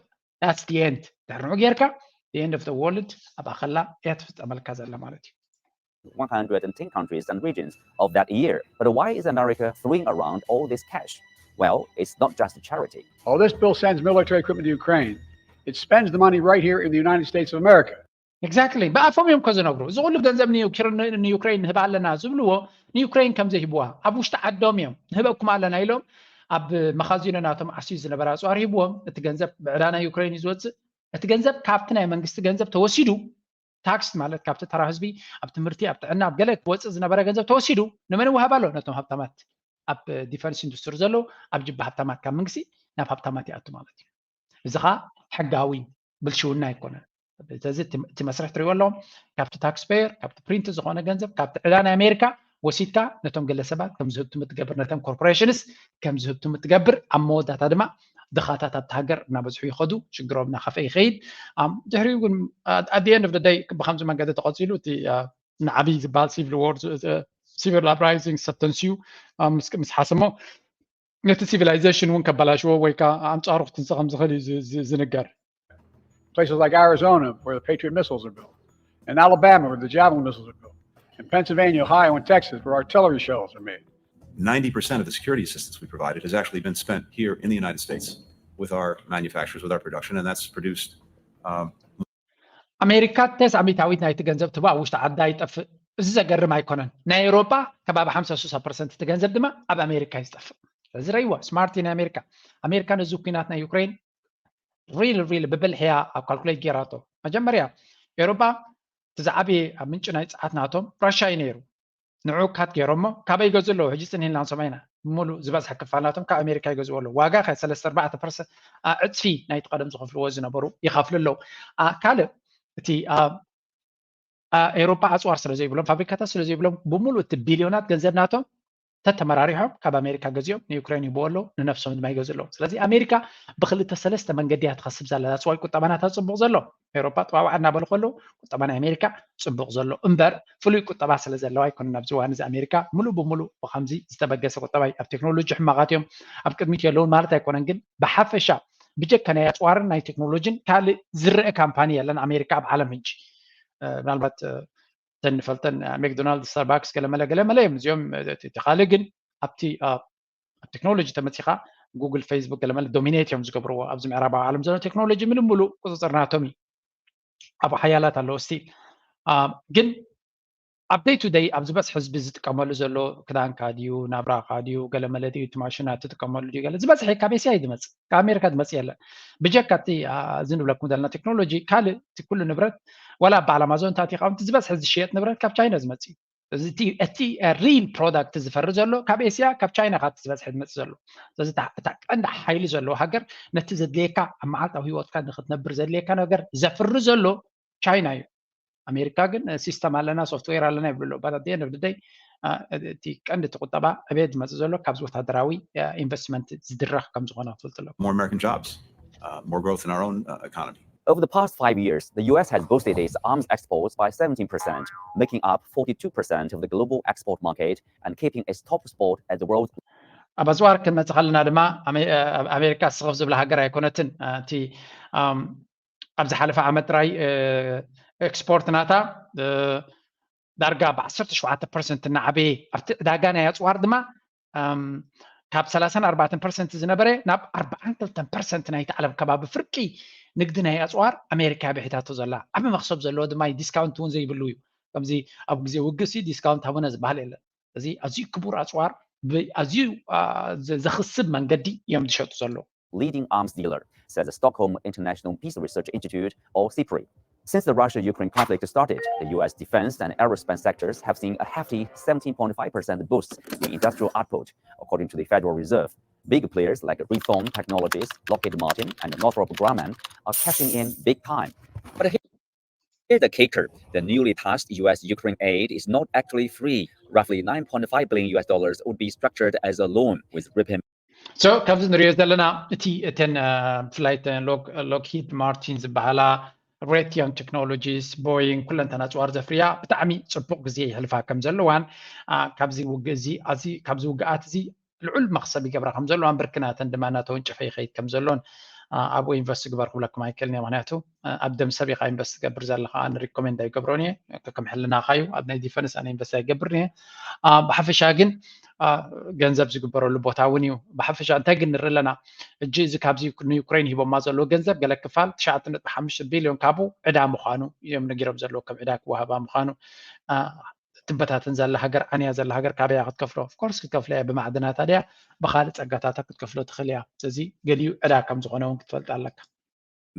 that's the end። ድሕሪ ንዑ ጌርካ the end of the world ኣብ ኣኸላ እያ ትፍፀመልካ ዘላ ማለት እዩ። one hundred ten countries and regions of that year. But why is America throwing around all this cash? Well, it's not just a charity. All this bill sends military equipment to Ukraine. It spends the money right here in the United States of America. Exactly. ብኣፎም እዮም እኮ ዝነግሩ። እዚ ኩሉ ገንዘብ ንዩክሬን ንህብ ኣለና ዝብልዎ ንዩክሬን ከም ዘይህብዋ ኣብ ውሽጢ ዓዶም እዮም ንህበኩም ኣለና ኢሎም ኣብ መኻዚኖ ናቶም ዓስዩ ዝነበረ ኣፅዋር ሂብዎም። እቲ ገንዘብ ብዕዳ ናይ ዩክሬን እዩ ዝወፅእ። እቲ ገንዘብ ካብቲ ናይ መንግስቲ ገንዘብ ተወሲዱ፣ ታክስ ማለት ካብቲ ተራ ህዝቢ ኣብ ትምህርቲ፣ ኣብ ጥዕና፣ ኣብ ገለ ክወፅእ ዝነበረ ገንዘብ ተወሲዱ ንመን ይወሃብ ኣሎ? ነቶም ሃብታማት፣ ኣብ ዲፈንስ ኢንዱስትሪ ዘለዉ፣ ኣብ ጅባ ሃብታማት ካብ መንግስቲ ናብ ሃብታማት ይኣቱ ማለት እዩ። እዚ ኸዓ ሕጋዊ ብልሽውና ኣይኮነን። ስለዚ እቲ መስርሕ ትሪእዎ ኣለኹም፣ ካብቲ ታክስ ፔየር፣ ካብቲ ፕሪንት ዝኾነ ገንዘብ፣ ካብቲ ዕዳ ናይ ኣሜሪካ ወሲድካ ነቶም ግለሰባት ከም ዝህብትሙ ትገብር፣ ነተን ኮርፖሬሽንስ ከም ዝህብትሙ ትገብር። ኣብ መወዳእታ ድማ ድኻታት ኣብቲ ሃገር እናበዝሑ ይኸዱ፣ ሽግሮም እናኸፍአ ይኸይድ። ድሕሪኡ ግን ኣት ኤንድ ኦፍ ደይ ብከምዚ መንገዲ ተቐፂሉ እቲ ንዓብይ ዝበሃል ሲቪል ዎር፣ ሲቪል ኣፕራይዚንግ ሰተንስዩ ምስ ሓሰሞ ነቲ ሲቪላይዜሽን እውን ከበላሽዎ ወይ ከዓ ኣንፃሩ ክትንስእ ከም ዝኽእል እዩ ዝንገር። Places like Arizona, where the Patriot missiles are built, and Alabama, where the Javelin missiles are built, and Pennsylvania, Ohio, and Texas, where artillery shells are made. Ninety percent of the security assistance we provided has actually been spent here in the United States with our manufacturers, with our production, and that's produced um, ኣሜሪካ ተስዓ ሚእታዊት ናይቲ ገንዘብ ትህቦ ኣብ ውሽጢ ዓዳ ይጠፍእ። እዚ ዘገርም ኣይኮነን። ናይ ኤውሮጳ ከባቢ ሓምሳ ሱሳ ፐርሰንት እቲ ገንዘብ ድማ ኣብ ኣሜሪካ እዩ ዝጠፍእ። ስለዚ ረይዋ ስማርት ናይ ኣሜሪካ። ኣሜሪካ ነዚ ኩናት ናይ ዩክሬን ሪል ሪል ብብልሕያ ኣብ ካልኩሌት ጌራቶ። መጀመርያ ኤውሮጳ እቲ ዝዓበየ ኣብ ምንጪ ናይ ጸዓት ናቶም ራሻ እዩ ነይሩ። ንዑ ካት ገይሮሞ ካበይ ይገዝኡ ኣለዉ? ሕጂ ጽኒህልና ንሰምዖ ኢና። ሙሉእ ዝበዝሐ ክፋል ናቶም ካብ ኣሜሪካ ይገዝኡ ኣለዉ። ዋጋ ከ ሰለስተ ኣርባዕተ ፐርሰንት፣ አ፣ ዕጽፊ ናይቲ ቀደም ዝኸፍልዎ ዝነበሩ ይኸፍሉ ኣለዉ። አ፣ ካልእ እቲ፣ አ፣ አ፣ ኤውሮፓ ኣጽዋር ስለ ዘይብሎም፣ ፋብሪካታት ስለ ዘይብሎም፣ ብሙሉእ እቲ ቢልዮናት ገንዘብ ናቶም ተተመራሪሖም ካብ ኣሜሪካ ገዚኦም ንዩክሬን ይህብዎ ኣለዉ፣ ንነፍሶም ድማ ይገዝኡ ኣለዉ። ስለዚ ኣሜሪካ ብክልተ ሰለስተ መንገዲ እያ ትኸስብ ዘላ። That's why ቁጠባ ናታ ጽቡቕ ዘሎ። ኤውሮፓ ጥዋዋዕ እናበሉ ከለዉ ቁጠባ ናይ ኣሜሪካ ጽቡቕ ዘሎ እምበር ፍሉይ ቁጠባ ስለ ዘለዋ ኣይኮነን። ኣብዚ እዋን እዚ ኣሜሪካ ሙሉእ ብሙሉእ ብኸምዚ ዝተበገሰ ቁጠባ እዩ። ኣብ ቴክኖሎጂ ሕማቓት እዮም፣ ኣብ ቅድሚት የለውን ማለት ኣይኮነን። ግን ብሓፈሻ ብጀካ ናይ ኣጽዋርን ናይ ቴክኖሎጂን ካልእ ዝረአ ካምፓኒ የለን ኣሜሪካ ኣብ ዓለም ሕጂ። እ፣ ምናልባት፣ እ፣ እተን ንፈልጠን፣ እ፣ ሜክዶናልድ፣ ስታርባክስ፣ ገለመለ ገለመለ እዮም እዚኦም። እ፣ እቲ እቲ ካልእ ግን ኣብቲ፣ እ፣ ኣብ ቴክኖሎጂ ተመፂኻ ጉግል፣ ፌስቡክ፣ ገለመለ ዶሚኔት እዮም ዝገብርዎ። ኣብዚ ምዕራባዊ ዓለም ዘሎ ቴክኖሎጂ ምንም ሙሉእ ቁፅፅር ናቶም እዩ። ኣብ ሓያላት ኣለዎ ስቲል። እ፣ ግን ኣብ ደይ ቱ ደይ ኣብ ዝበዝሕ ህዝቢ ዝጥቀመሉ ዘሎ ክዳንካ ድዩ፣ ናብራኻ ድዩ፣ ገለመለ ድዩ፣ እቲ ማሽናት ትጥቀመሉ ድዩ፣ ገለ ዝበዝሐ ካብ ኤስያ እዩ ዝመጽእ፣ ካብ ኣሜሪካ ዝመጽእ የለን። ብጀካ እቲ፣ አ፣ እዚ ንብለኩም ዘለና ቴክኖሎጂ፣ ካልእ እቲ ኩሉ ንብረት፣ ዋላ ኣብ ኣማዞን እንተኣቲኻ፣ እቲ ዝበዝሐ ዝሽየጥ ንብረት ካብ ቻይና ዝመጽእ እዩ። እዚ እቲ፣ እቲ ሪል ፕሮዳክት ዝፈሪ ዘሎ ካብ ኤስያ፣ ካብ ቻይና፣ ካብ እቲ ዝበዝሐ ዝመጽእ ዘሎ። ስለዚ እታ፣ እታ ቀንዲ ሓይሊ ዘለዎ ሃገር ነቲ ዘድልየካ ኣብ መዓልታዊ ህይወትካ ንክትነብር ዘድልየካ ነገር ዘፍሪ ዘሎ ቻይና እዩ። ኣሜሪካ ግን ሲስተም ኣለና፣ ሶፍትዌር ኣለና ይብሉ ኣለዉ። But at the end of the day፣ አ፣ እቲ ቀንዲ እቲ ቁጠባ ዕቤት ዝመጽእ ዘሎ ካብዚ ወታደራዊ፣ አ፣ ኢንቨስትመንት ዝድረኽ ከም ዝኾነ ክፈልጡ ኣለዎ። more American jobs, uh, more growth in our own uh, economy. Over the past five years, the U S has boosted its arms exports by seventeen percent, making up forty-two percent of the global export market and keeping its top spot at the world. ኣብ ኣፅዋር ክንመፅእ ከለና ድማ ኣሜ- ኣብ ኣሜሪካ ስኽፍ ዝብላ ሃገር ኣይኮነትን። እቲ ኣም፣ ኣብ ዝሓለፈ ዓመት ጥራይ ኤክስፖርት ናታ እ፣ ዳርጋ ብ ዓሰርተ ሸውዓተ ፐርሰንት እናዓበየ ኣብቲ ዕዳጋ ናይ ኣፅዋር ድማ ኣም፣ ካብ ሰላሳን ኣርባዕተን ፐርሰንት ዝነበረ ናብ ኣርባዓን ክልተን ፐርሰንት ናይቲ ዓለም ከባቢ ፍርቂ ንግዲ ናይ ኣፅዋር ኣሜሪካ ብሒታቶ ዘላ። ዓቢ መኽሰብ ዘለዎ ድማ ዲስካውንት እውን ዘይብሉ እዩ። ከምዚ ኣብ ግዜ ውግእ ሲ ዲስካውንት ሃቡና ዝበሃል የለን። እዚ ኣዝዩ ክቡር ኣፅዋር ብ- ኣዝዩ አ፣ ዘ- ዘኽስብ መንገዲ እዮም ዝሸጡ ዘለዉ። Leading arms dealer, says the Stockholm International Peace Research Institute, or SIPRI. Since the Russia-Ukraine conflict started, the U S defense and aerospace sectors have seen a hefty seventeen point five percent boost in industrial output, according to the Federal Reserve. Big players like Raytheon Technologies, Lockheed Martin, and Northrop Grumman are cashing in big time. But here- here's the kicker. The newly touched U S Ukraine aid is not actually free. Roughly nine point five billion U S dollars would be structured as a loan with repayment. So ካብዚ ንሪኦ ዘለና እቲ እተን አ፣ ብፍላይ እተን ሎክ- ሎክሂድ ማርቲን ዝበሃላ ሬቲዮን ቴክኖሎጂስ ቦይንግ ኩለንተን ኣፅዋር ዘፍርያ ብጣዕሚ ፅቡቅ ግዜ ይሕልፋ ከም ዘለዋን አ፣ ካብዚ ውግእ እዚ ኣዚ- ካብዚ ውግኣት እዚ ልዑል መኽሰብ ይገብራ ከም ዘለዋን ብርክናተን ድማ እናተወንጨፈ ይኸይድ ከም ዘሎን አ፣ ኣብኡ ኢንቨስት ግበር ክብለኩም ኣይክእልን እየ። ምክንያቱ አ፣ ኣብ ደም ሰብ ኢኻ ኢንቨስት ትገብር ዘለኻ፣ ኣነ ሪኮሜንድ ኣይገብሮን እየ። ከም ሕልናኻ እዩ። ኣብ ናይ ዲፈንስ ኣነ ኢንቨስት ኣይገብርን እየ። አ፣ ብሓፈሻ ግን አ፣ ገንዘብ ዝግበረሉ ቦታ እውን እዩ። ብሓፈሻ እንታይ ግን ንርኢ ኣለና፣ ሕጂ እዚ ካብዚ ንዩክሬን ሂቦማ ዘለዎ ገንዘብ ገለ ክፋል ትሽዓተ ነጥቢ ሓሙሽተ ቢልዮን ካብኡ ዕዳ ምዃኑ እዮም ነጊሮም ዘለዉ፣ ከም ዕዳ ክወሃባ ምዃኑ። አ፣ ትበታተን ዘላ ሃገር፣ ዓንያ ዘላ ሃገር ካበያ ክትከፍሎ? ኦፍኮርስ ክትከፍሎ እያ፣ ብማዕድናታ ድያ ብኻልእ ጸጋታታ ክትከፍሎ ትኽእል እያ። ስለዚ ገሊኡ ዕዳ ከም ዝኾነ እውን ክትፈልጥ ኣለካ።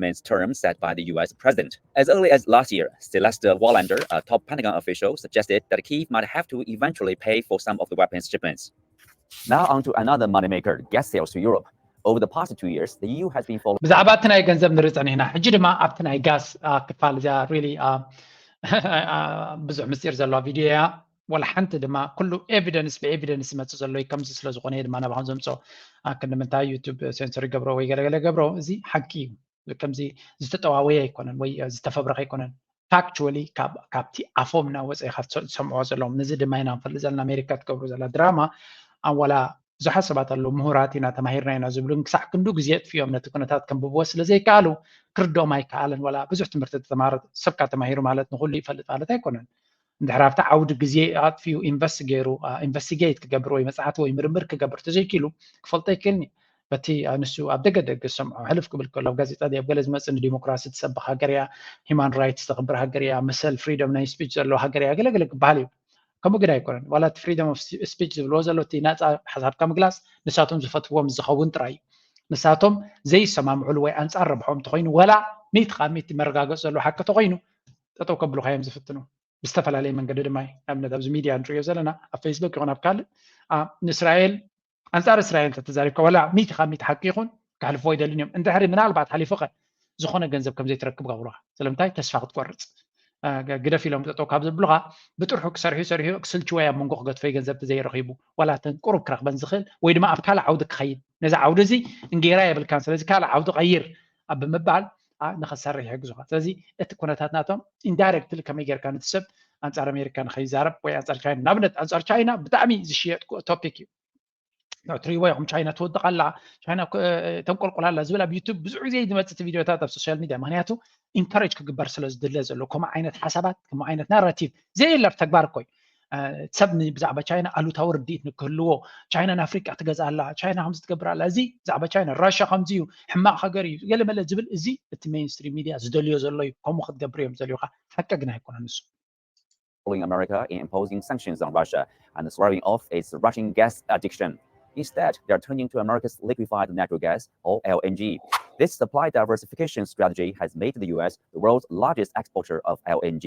Men's term set by the U S president. As early as last year, Sylvester Wallander, a top Pentagon official, suggested that Kyiv might have to eventually pay for some of the weapons shipments. Now on to another moneymaker, gas sales to Europe. Over the past two years, the E U has been following. ብዛዕባ እቲ ናይ ገንዘብ ንርኢ ጸኒሕና። ሕጂ ድማ ኣብቲ ናይ ጋስ አ፣ ክፋል እዚኣ ሪሊ አ፣ አ፣ ብዙሕ ምስጢር ዘለዋ ቪድዮ እያ። ወላ ሓንቲ ድማ ኩሉ ኤቪደንስ ብኤቪደንስ ዝመፅእ ዘሎ እዩ። ከምዚ ስለ ዝኾነ እየ ድማ ናባኹም ዘምፅኦ። አ፣ ክንዲ ምንታይ ዩቱብ ሴንሰር ይገብሮ ወይ ገለገለ ይገብሮ፣ እዚ ሓቂ እዩ። ከምዚ ዝተጠዋወየ ኣይኮነን ወይ ዝተፈብረኸ ኣይኮነን። ፋክቹዋሊ ካብ- ካብቲ ኣፎም እናወፀ ኢኻ ትሰ- ትሰምዖ ዘለዎም። ነዚ ድማ ኢና ንፈልጥ ዘለና። ኣሜሪካ ትገብሮ ዘላ ድራማ ኣዋላ ብዙሓት ሰባት ኣለዉ፣ ምሁራት ኢና፣ ተማሂርና ኢና ዝብሉ፣ ግን ክሳዕ ክንዱ ግዜ የጥፍዮም። ነቲ ኩነታት ከንብብዎ ስለ ዘይከኣሉ ክርድኦም ኣይከኣለን። ዋላ ብዙሕ ትምህርቲ ዝተማረ ሰብካ ተማሂሩ ማለት ንኹሉ ይፈልጥ ማለት ኣይኮነን። እንድሕር ኣብቲ ዓውዲ ግዜ ኣጥፊኡ ኢንቨስት ገይሩ ኢንቨስቲጌት ክገብር ወይ መፅሓቲ ወይ ምርምር ክገብር ተዘይኪሉ ክፈልጦ ይክእልኒ። በቲ ንሱ ኣብ ደገ ደገ ዝሰምዖ ሕልፍ ክብል ከሎ ኣብ ጋዜጣ ድዩ ኣብ ገለ ዝመፅእ ንዲሞክራሲ ትሰብኽ ሃገር እያ፣ ሂማን ራይትስ ተኽብር ሃገር እያ፣ መሰል ፍሪደም ናይ ስፒች ዘለዎ ሃገር እያ ገለገለ ክበሃል እዩ። ከምኡ ግን ኣይኮነን። ዋላ እቲ ፍሪደም ኦፍ ስፒች ዝብልዎ ዘሎ እቲ ናፃ ሓሳብካ ምግላፅ ንሳቶም ዝፈትዎም ዝኸውን ጥራይ እዩ። ንሳቶም ዘይሰማምዕሉ ወይ ኣንፃር ረብሖም እንተኮይኑ ዋላ ሚእቲ ካብ ሚእቲ መረጋገፂ ዘለዎ ሓቂ ተኮይኑ ጠጠው ከብሉካ እዮም ዝፍትኑ። ብዝተፈላለየ መንገዲ ድማ እዩ። ንኣብነት ኣብዚ ሚድያ ንሪኦ ዘለና ኣብ ፌስቡክ ይኹን ኣብ ካልእ አ፣ ንእስራኤል ኣንፃር እስራኤል እንተተዛሪብካ ዋላ ሚእቲ ካብ ሚእቲ ሓቂ ይኹን ክሕልፎ ኣይደልን እዮም። እንድሕሪ ምናልባት ሓሊፉኸ ዝኾነ ገንዘብ ከም ዘይትረክብ ገብሩኻ። ስለምንታይ ተስፋ ክትቆርፅ አ፣ ገ- ግደፍ ኢሎም ጠጠው ካብ ዘብሉኻ ብጥርሑ ክሰርሑ ሰሪሑ ክስልችዎ ኣብ መንጎ ክገድፎ ገንዘብ ተዘይረኺቡ ዋላ ተን ቁሩብ ክረኽበን ዝኽእል ወይ ድማ ኣብ ካልእ ዓውዲ ክኸይድ ነዚ ዓውዲ እዚ እንጌራ የብልካን ስለዚ ካልእ ዓውዲ ቀይር ኣብ ብምባል አ፣ ንኸሰርሕ ይሕግዙኻ። ስለዚ እቲ ኩነታት ናቶም ኢንዳይሬክትሊ ከመይ ጌርካ ነቲ ሰብ ኣንፃር ኣሜሪካ ንኸይዛረብ ወይ ኣንፃር ቻይና ንኣብነት ኣንፃር ቻይና ብጣዕሚ ዝሽየጥ ቶፒክ እዩ። ትሪእዎ ኢኹም ቻይና ትወድቕ ኣላ፣ ቻይና ተንቆልቁል ኣላ ዝብል ኣብ ዩቱብ ብዙሕ ግዜ ዝመፅእ ቪድዮታት ኣብ ሶሻል ሚድያ ምክንያቱ ኢንካሬጅ ክግበር ስለ ዝድለ ዘሎ ከምኡ ዓይነት ሓሳባት ከምኡ ዓይነት ናራቲቭ ዘየለ ኣብ ተግባር እኮ እዩ። ሰብ ብዛዕባ ቻይና ኣሉታዊ ርድኢት ንክህልዎ ቻይና ንኣፍሪቃ ትገዝኣ ኣላ ቻይና ከምዚ ትገብር ኣላ እዚ ብዛዕባ ቻይና ራሻ ከምዚ እዩ ሕማቕ ሃገር እዩ ገለመለ ዝብል እዚ እቲ ሜንስትሪም ሚድያ ዝደልዮ ዘሎ እዩ። ከምኡ ክትገብር እዮም ዝደልዩካ። ሓቂ ግን ኣይኮነን እሱ። Following America in imposing sanctions on Russia and swearing off its Russian gas addiction. Instead, they are turning to America's liquefied natural gas, or L N G. This supply diversification strategy has made the U S the world's largest exporter of L N G.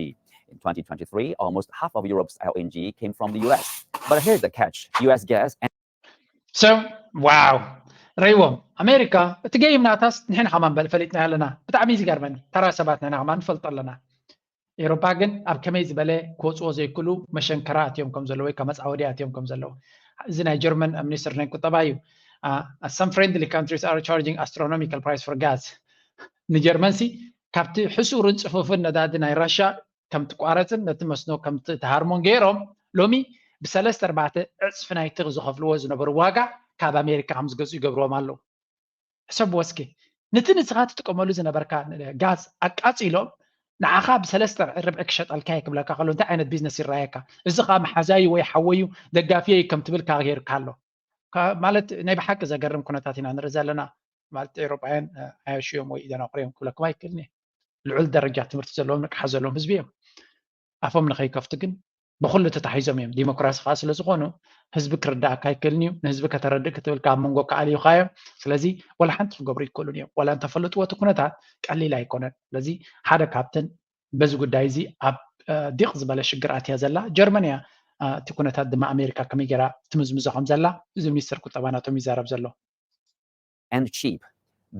In twenty twenty-three, almost half of Europe's L N G came from the U S. But here's the catch: U S gas and So, wow. ረይዎም ኣሜሪካ እቲ ገይም ናታስ ንሕና ከማን በል ፈሊጥና ኣለና። ብጣዕሚ እዩ ዝገርመኒ። ተራ ሰባት ንሕና ከማን ንፈልጦ ኣለና። ኤሮፓ ግን ኣብ ከመይ ዝበለ ክወፅዎ ዘይክእሉ መሸንከራ ኣትዮም ከም ዘለዉ ወይ ካብ መፃወዲ ኣትዮም ከም ዘለዉ እዚ ናይ ጀርመን ሚኒስትር ናይ ቁጠባ እዩ። Some friendly countries are charging astronomical price for gas። ንጀርመን ሲ ካብቲ ሕሱርን ፅፉፍን ነዳዲ ናይ ራሻ ከም ትቋረፅን ነቲ መስኖ ከም ትሃርሞን ገይሮም ሎሚ ብሰለስተ ኣርባዕተ ዕፅፊ ናይቲ ዝኸፍልዎ ዝነበሩ ዋጋ ካብ ኣሜሪካ ከም ዝገዝኡ ይገብርዎም ኣለዉ። ሕሰብዎ እስኪ፣ ነቲ ንስኻ ትጥቀመሉ ዝነበርካ ጋዝ ኣቃፂሎም ንዓኻ ብሰለስተ ርብዒ ክሸጠልካ እየ ክብለካ ከሎ እንታይ ዓይነት ቢዝነስ ይረኣየካ? እዚ ከዓ መሓዛዩ ወይ ሓወዩ ደጋፊየዩ ከም ትብል ከዓ ገይርካ ኣሎ። ማለት ናይ ብሓቂ ዘገርም ኩነታት ኢና ንርኢ ዘለና። ማለት ኤውሮጳውያን ዓያሽዮም ወይ ኢደን ኣቑርዮም ክብለኩም ኣይክእልን እየ። ልዑል ደረጃ ትምህርቲ ዘለዎም ንቅሓት ዘለዎም ህዝቢ እዮም። ኣፎም ንኸይከፍቱ ግን ብኩሉ ተታሒዞም እዮም። ዲሞክራሲ ከዓ ስለዝኾኑ ህዝቢ ክርዳእካ ኣይክእልን እዩ። ንህዝቢ ከተረድእ ክትብል ካብ መንጎ ክኣልዩካ እዮም። ስለዚ ዋላ ሓንቲ ክገብሩ ይክእሉን እዮም። ዋላ እንተፈለጥዎ እቲ ኩነታት ቀሊል ኣይኮነን። ስለዚ ሓደ ካብተን በዚ ጉዳይ እዚ ኣብ ዲቕ ዝበለ ሽግር ኣትያ ዘላ ጀርመን እያ። እቲ ኩነታት ድማ ኣሜሪካ ከመይ ገይራ ትምዝምዞ ከም ዘላ እዚ ሚኒስትር ቁጠባ ናቶም ይዛረብ ዘሎ። And cheap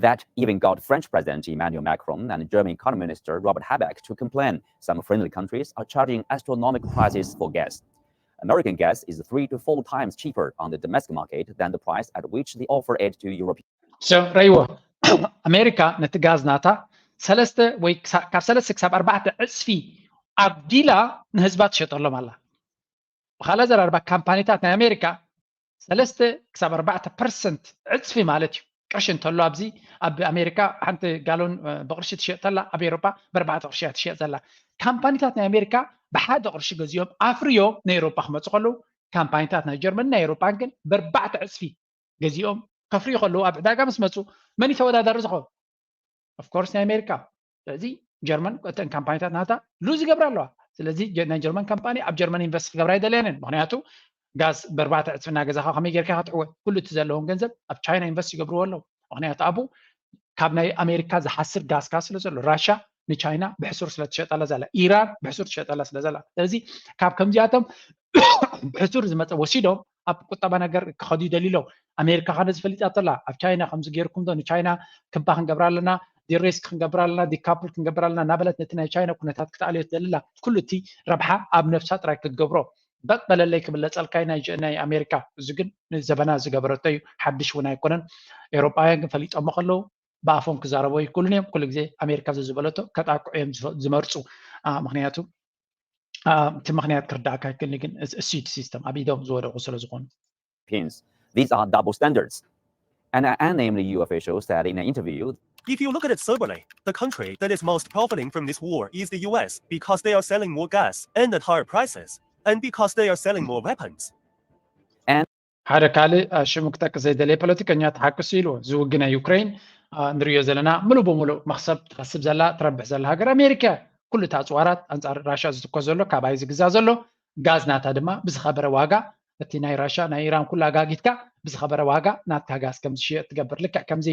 that even got French President Emmanuel Macron and German Economy Minister Robert Habeck to complain some friendly countries are charging astronomical prices for gas. American gas is three to four times cheaper on the domestic market than the price at which they offer it to European. So ረይዎ ኣሜሪካ ነቲ ጋዝ ናታ ሰለስተ ወይ ካብ ሰለስተ ክሳብ ኣርባዕተ ዕፅፊ ኣብዲላ ንህዝባ ትሸጠሎም ኣላ። ብካልእ ኣዘራርባ ካምፓኒታት ናይ ኣሜሪካ ሰለስተ ክሳብ ኣርባዕተ ፐርሰንት ዕፅፊ ማለት እዩ። ቅርሺ እንተሎ ኣብዚ ኣብ ኣሜሪካ ሓንቲ ጋሎን ብቅርሺ ትሸጥ ተላ ኣብ ኤሮጳ ብኣርባዕተ ቅርሺ እያ ትሸጥ ዘላ። ካምፓኒታት ናይ ኣሜሪካ ብሓደ ቅርሺ ገዚኦም ኣፍርዮም ንኤሮጳ ክመፁ ከለዉ ካምፓኒታት ናይ ጀርመን ናይ ኤሮጳን ግን ብኣርባዕተ ዕፅፊ ገዚኦም ከፍርዩ ከለዉ ኣብ ዕዳጋ ምስ መፁ መን እዩ ተወዳዳሪ ዝኸውን? ኦፍኮርስ ናይ ኣሜሪካ። ስለዚ ጀርመን እተን ካምፓኒታት ናታ ሉዝ ይገብራ ኣለዋ። ስለዚ ናይ ጀርመን ካምፓኒ ኣብ ጀርመን ኢንቨስት ክገብራ ኣይደለየንን። ምክንያቱ ጋዝ ብኣርባዕተ ዕፅፊ እናገዛኻ ከመይ ጌርካ ክትዕወት? ኩሉ እቲ ዘለዎም ገንዘብ ኣብ ቻይና ኢንቨስት ይገብርዎ ኣለዉ። ምክንያቱ ኣብኡ ካብ ናይ ኣሜሪካ ዝሓስር ጋዝ ካ ስለ ዘሎ ራሻ ንቻይና ብሕሱር ስለ ትሸጠላ ዘላ፣ ኢራን ብሕሱር ትሸጠላ ስለ ዘላ። ስለዚ ካብ ከምዚኣቶም ብሕሱር ዝመፀ ወሲዶም ኣብ ቁጠባ ነገር ክኸዱ ይደልዩ ኣለዉ። ኣሜሪካ ከ ነዚ ፈሊጣቶ ኣላ። ኣብ ቻይና ከምዚ ጌርኩም ዶ ንቻይና ክባ ክንገብራ ኣለና፣ ዲሪስክ ክንገብራ ኣለና፣ ዲካፕል ክንገብራ ኣለና እናበለት ነቲ ናይ ቻይና ኩነታት ክትኣልዮ ትደሊ ኣላ። ኩሉ እቲ ረብሓ ኣብ ነብሳ ጥራይ ክትገብሮ በቅ በለለይ ክብለፀልካ እዩ ናይ ኣሜሪካ። እዚ ግን ንዘበና ዝገበረቶ እዩ፣ ሓድሽ እውን ኣይኮነን። ኤውሮጳውያን ግን ፈሊጦሞ ከለዉ ብኣፎም ክዛረቡ ኣይክእሉን እዮም። ኩሉ ግዜ ኣሜሪካ ዘዝበለቶ ከጣቅዑ እዮም ዝመርፁ። ምክንያቱ እቲ ምክንያት ክርዳእካ ኣይክእልን ግን እሱይቲ ሲስተም ኣብ ኢዶም ዝወደቁ ስለ ዝኾኑ። These are double standards. And an A N M E U official said in an interview, If you look at it soberly, the country that is most profiting from this war is the U S because they are selling more gas and at higher prices, and because they are selling more weapons. ሓደ ካልእ ሽሙ ክጠቅስ ዘይደለየ ፖለቲከኛ ተሓክሱ ኢሉ ዝውግ ናይ ዩክሬን ንሪዮ ዘለና ምሉእ ብምሉእ መክሰብ ትኸስብ ዘላ ትረብሕ ዘላ ሃገር ኣሜሪካ። ኩሉ እቲ ኣፅዋራት ኣንፃር ራሻ ዝትኮስ ዘሎ ካባይ ዝግዛ ዘሎ ጋዝ ናታ ድማ ብዝኸበረ ዋጋ እቲ ናይ ራሻ ናይ ኢራን ኩሉ ኣጋጊትካ ብዝኸበረ ዋጋ ናትካ ጋዝ ከም ዝሽየጥ ትገብር። ልክዕ ከምዚ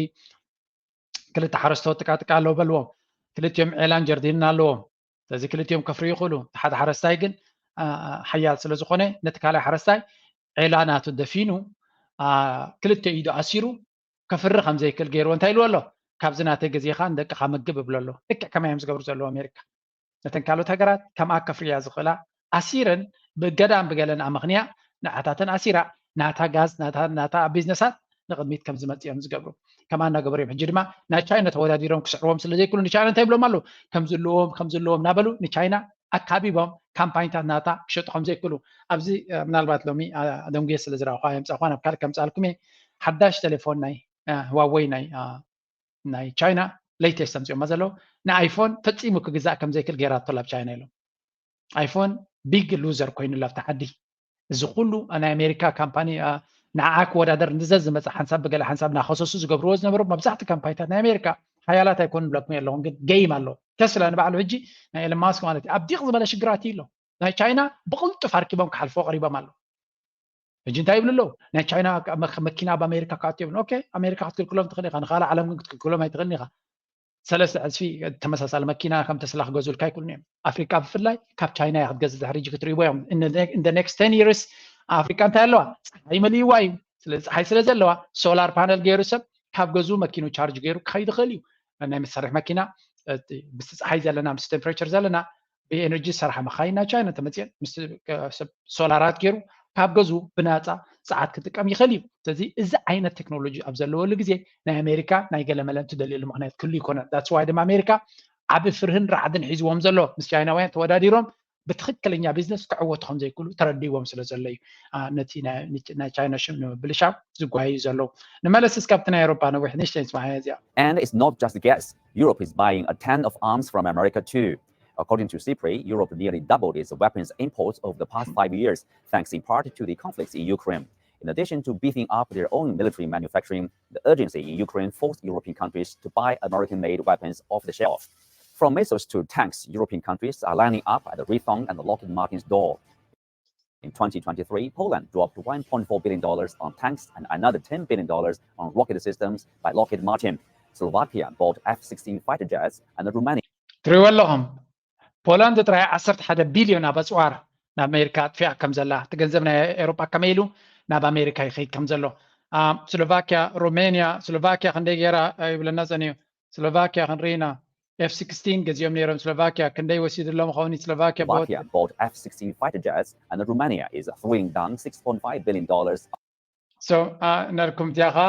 ክልተ ሓረስቶት ጥቃጥቃ ኣለዉ በልዎም። ክልቲኦም ዔላን ጀርዲንን ኣለዎም። ስለዚ ክልቲኦም ከፍርዩ ይኽእሉ። ሓደ ሓረስታይ ግን ሓያል ስለ ዝኾነ ነቲ ካልኣይ ሓረስታይ ዔላ ናቱ ደፊኑ ክልተ ኢዱ ኣሲሩ ከፍሪ ከም ዘይክእል ገይርዎ እንታይ ኢልዎ ኣሎ? ካብዚ ናተይ ገዚእኻ ንደቅኻ ምግብ እብሎ ኣሎ። ልክዕ ከማይ እዮም ዝገብሩ ዘለዉ ኣሜሪካ። ነተን ካልኦት ሃገራት ከምኣ ከፍርያ ዝኽእላ ኣሲረን ብገዳም ብገለን ኣመኽንያ ንዓታተን ኣሲራ ናታ ጋዝ ናታ ቢዝነሳት ንቕድሚት ከም ዝመፅእ እዮም ዝገብሩ። ከምኣ እናገበሩ እዮም። ሕጂ ድማ ናይ ቻይና ተወዳዲሮም ክስዕርዎም ስለ ዘይክእሉ ንቻይና እንታይ ይብሎም ኣለዉ? ከም ዝልዎም ከም ዝልዎም እናበሉ ንቻይና ኣካቢቦም ካምፓኒታት ናታ ክሸጡ ከም ዘይክእሉ ኣብዚ ምናልባት ሎሚ ኣደንጉየ ስለ ዝረኣኹ የምፃእኳ ናብ ካልእ ከምፃልኩም እየ። ሓዳሽ ቴሌፎን ናይ ህዋወይ ናይ ናይ ቻይና ሌተስት ኣምፅኦማ ዘለዉ ንኣይፎን ፈፂሙ ክግዛእ ከም ዘይክእል ገይራቶ ኣብ ቻይና ኢሎም። ኣይፎን ቢግ ሉዘር ኮይኑ ኣብቲ ዓዲ። እዚ ኩሉ ናይ ኣሜሪካ ካምፓኒ ንዓዓ ክወዳደር ንዘ ዝመፀ ሓንሳብ ብገለ ሓንሳብ እናኸሰሱ ዝገብርዎ ዝነበሩ መብዛሕቲ ካምፓኒታት ናይ ኣሜሪካ ሓያላት ኣይኮኑ ብለኩም ኣለኹም ግን ገይም ኣሎ። ተስላ ንባዕሉ ሕጂ ናይ ኤለን ማስክ ማለት እዩ ኣብ ዲቕ ዝበለ ሽግራት ኣሎ። ናይ ቻይና ብቕልጡፍ ኣርኪቦም ክሓልፎ ቀሪቦም ኣለዉ። ሕጂ እንታይ ይብሉ ኣለዉ? ናይ ቻይና መኪና ኣብ ኣሜሪካ ክኣቱ የብሉን። ኦኬ ኣሜሪካ ክትክልክሎም ትኽእል ኢኻ፣ ንኻልእ ዓለም ግን ክትክልክሎም ኣይትኽእልን ኢኻ። ሰለስተ ዕፅፊ ተመሳሳሊ መኪና ከም ተስላ ክገዝኡልካ ኣይክእሉን እዮም። ኣፍሪቃ ብፍላይ ካብ ቻይና እያ ክትገዝእ ድሕሪ ሕጂ ክትርእይዎ እዮም። In the next ten years ኣፍሪቃ እንታይ ኣለዋ? ፀሓይ መሊእዋ እዩ። ስለዚ ፀሓይ ስለ ዘለዋ ሶላር ፓነል ገይሩ ሰብ ካብ ገዝኡ መኪኑ ቻርጅ ገይሩ ክኸይድ ይኽእል እዩ። ናይ መሳርሒ መኪና ምስቲ ፀሓይ ዘለና ምስቲ ቴምፕሬቸር ዘለና ብኤነርጂ ዝሰርሓ መኻይን ናይ ቻይና ተመፅየን ምስ ሶላራት ገይሩ ካብ ገዝኡ ብናፃ ሰዓት ክጥቀም ይኽእል እዩ። ስለዚ እዚ ዓይነት ቴክኖሎጂ ኣብ ዘለወሉ ግዜ ናይ ኣሜሪካ ናይ ገለ መለ እንትደልየሉ ምክንያት ክህሉ ይኮነን። That's why ድማ ኣሜሪካ ዓብ ፍርህን ራዕድን ሒዝዎም ዘሎ ምስ ቻይናውያን ተወዳዲሮም ብትኽክለኛ ቢዝነስ ክዕወቱ ከም ዘይክእሉ ተረዲዎም ስለ ዘሎ እዩ። ነቲ ናይ ቻይና ሽም ንምብልሻው ዝጓዩ ዘለዉ። ንመለስ እስካብቲ ናይ ኤሮፓ ነዊሕ ንሽተይ ንስማዕ እዚኣ። And it's not just gas. Europe is buying a ton of arms from America too. According to SIPRI, Europe nearly doubled its weapons imports over the past five years, thanks in part to the conflicts in Ukraine. In addition to beefing up their own military manufacturing, the urgency in Ukraine forced European countries to buy American-made weapons off the shelf. From missiles to tanks, European countries are lining up at the Raytheon and Lockheed Martin's door. In twenty twenty-three, Poland dropped one point four billion dollars on tanks and another ten billion dollars on rocket systems by Lockheed Martin. Slovakia bought F sixteen fighter jets, and Romania ትሪእዎ ኣለኹም። ፖላንድ ጥራይ ዓሰርተ ሓደ ቢልዮን ኣብ ኣፅዋር ናብ ኣሜሪካ ኣጥፊኣ ከም ዘላ፣ እቲ ገንዘብ ናይ ኤሮጳ ከመይ ኢሉ ናብ ኣሜሪካ ይኸይድ ከም ዘሎ። ስሎቫኪያ፣ ሮሜንያ፣ ስሎቫኪያ ክንደይ ገይራ ይብለና ጸኒዩ። ስሎቫኪያ ክንርኢ ኢና። ኤፍ ሲክስቲን ገዚኦም ነይሮም ስሎቫኪያ። ክንደይ ወሲድሎም ኸውን ስሎቫኪያ? Slovakia bought F sixteen fighter jets, and Romania is throwing down six point five billion dollars. So እናልኩም እዚኣ ኸዓ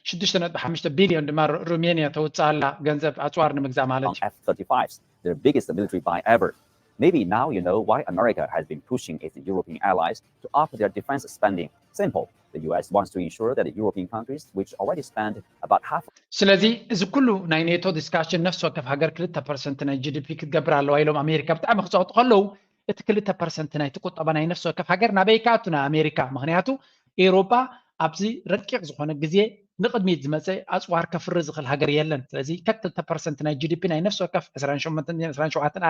ሽዱሽተ ነጥቢ ሓሙሽተ ቢልዮን ድማ ሮሜንያ ተውፅኣላ ገንዘብ ኣፅዋር ንምግዛእ ማለት እዩ። F thirty-fives, their biggest military buy ever. Maybe now you know why America has been pushing its European allies to up their defense spending. Simple. The U S wants to ensure that the European countries, which already spend about half ስለዚ እዚ ኩሉ ናይ ኔቶ ዲስካሽን ነፍሲ ወከፍ ሃገር ክልተ ፐርሰንት ናይ ጂ ዲ ፒ ክትገብር ኣለዋ ኢሎም ኣሜሪካ ብጣዕሚ ክፀቕጡ ከለዉ እቲ ክልተ ፐርሰንት ናይቲ ቁጠባ ናይ ነፍሲ ወከፍ ሃገር ናበይ ክኣቱ? ናብ ኣሜሪካ። ምክንያቱ ኤውሮጳ ኣብዚ ረቂቕ ዝኾነ ግዜ ንቕድሚት ዝመፀ ኣፅዋር ከፍሪ ዝኽእል ሃገር የለን። ስለዚ ከክልተ ፐርሰንት ናይ ጂ ዲ ፒ ናይ ነፍሲ ወከፍ ዕስራን ሸሞንተን ዕስራን ሸውዓተን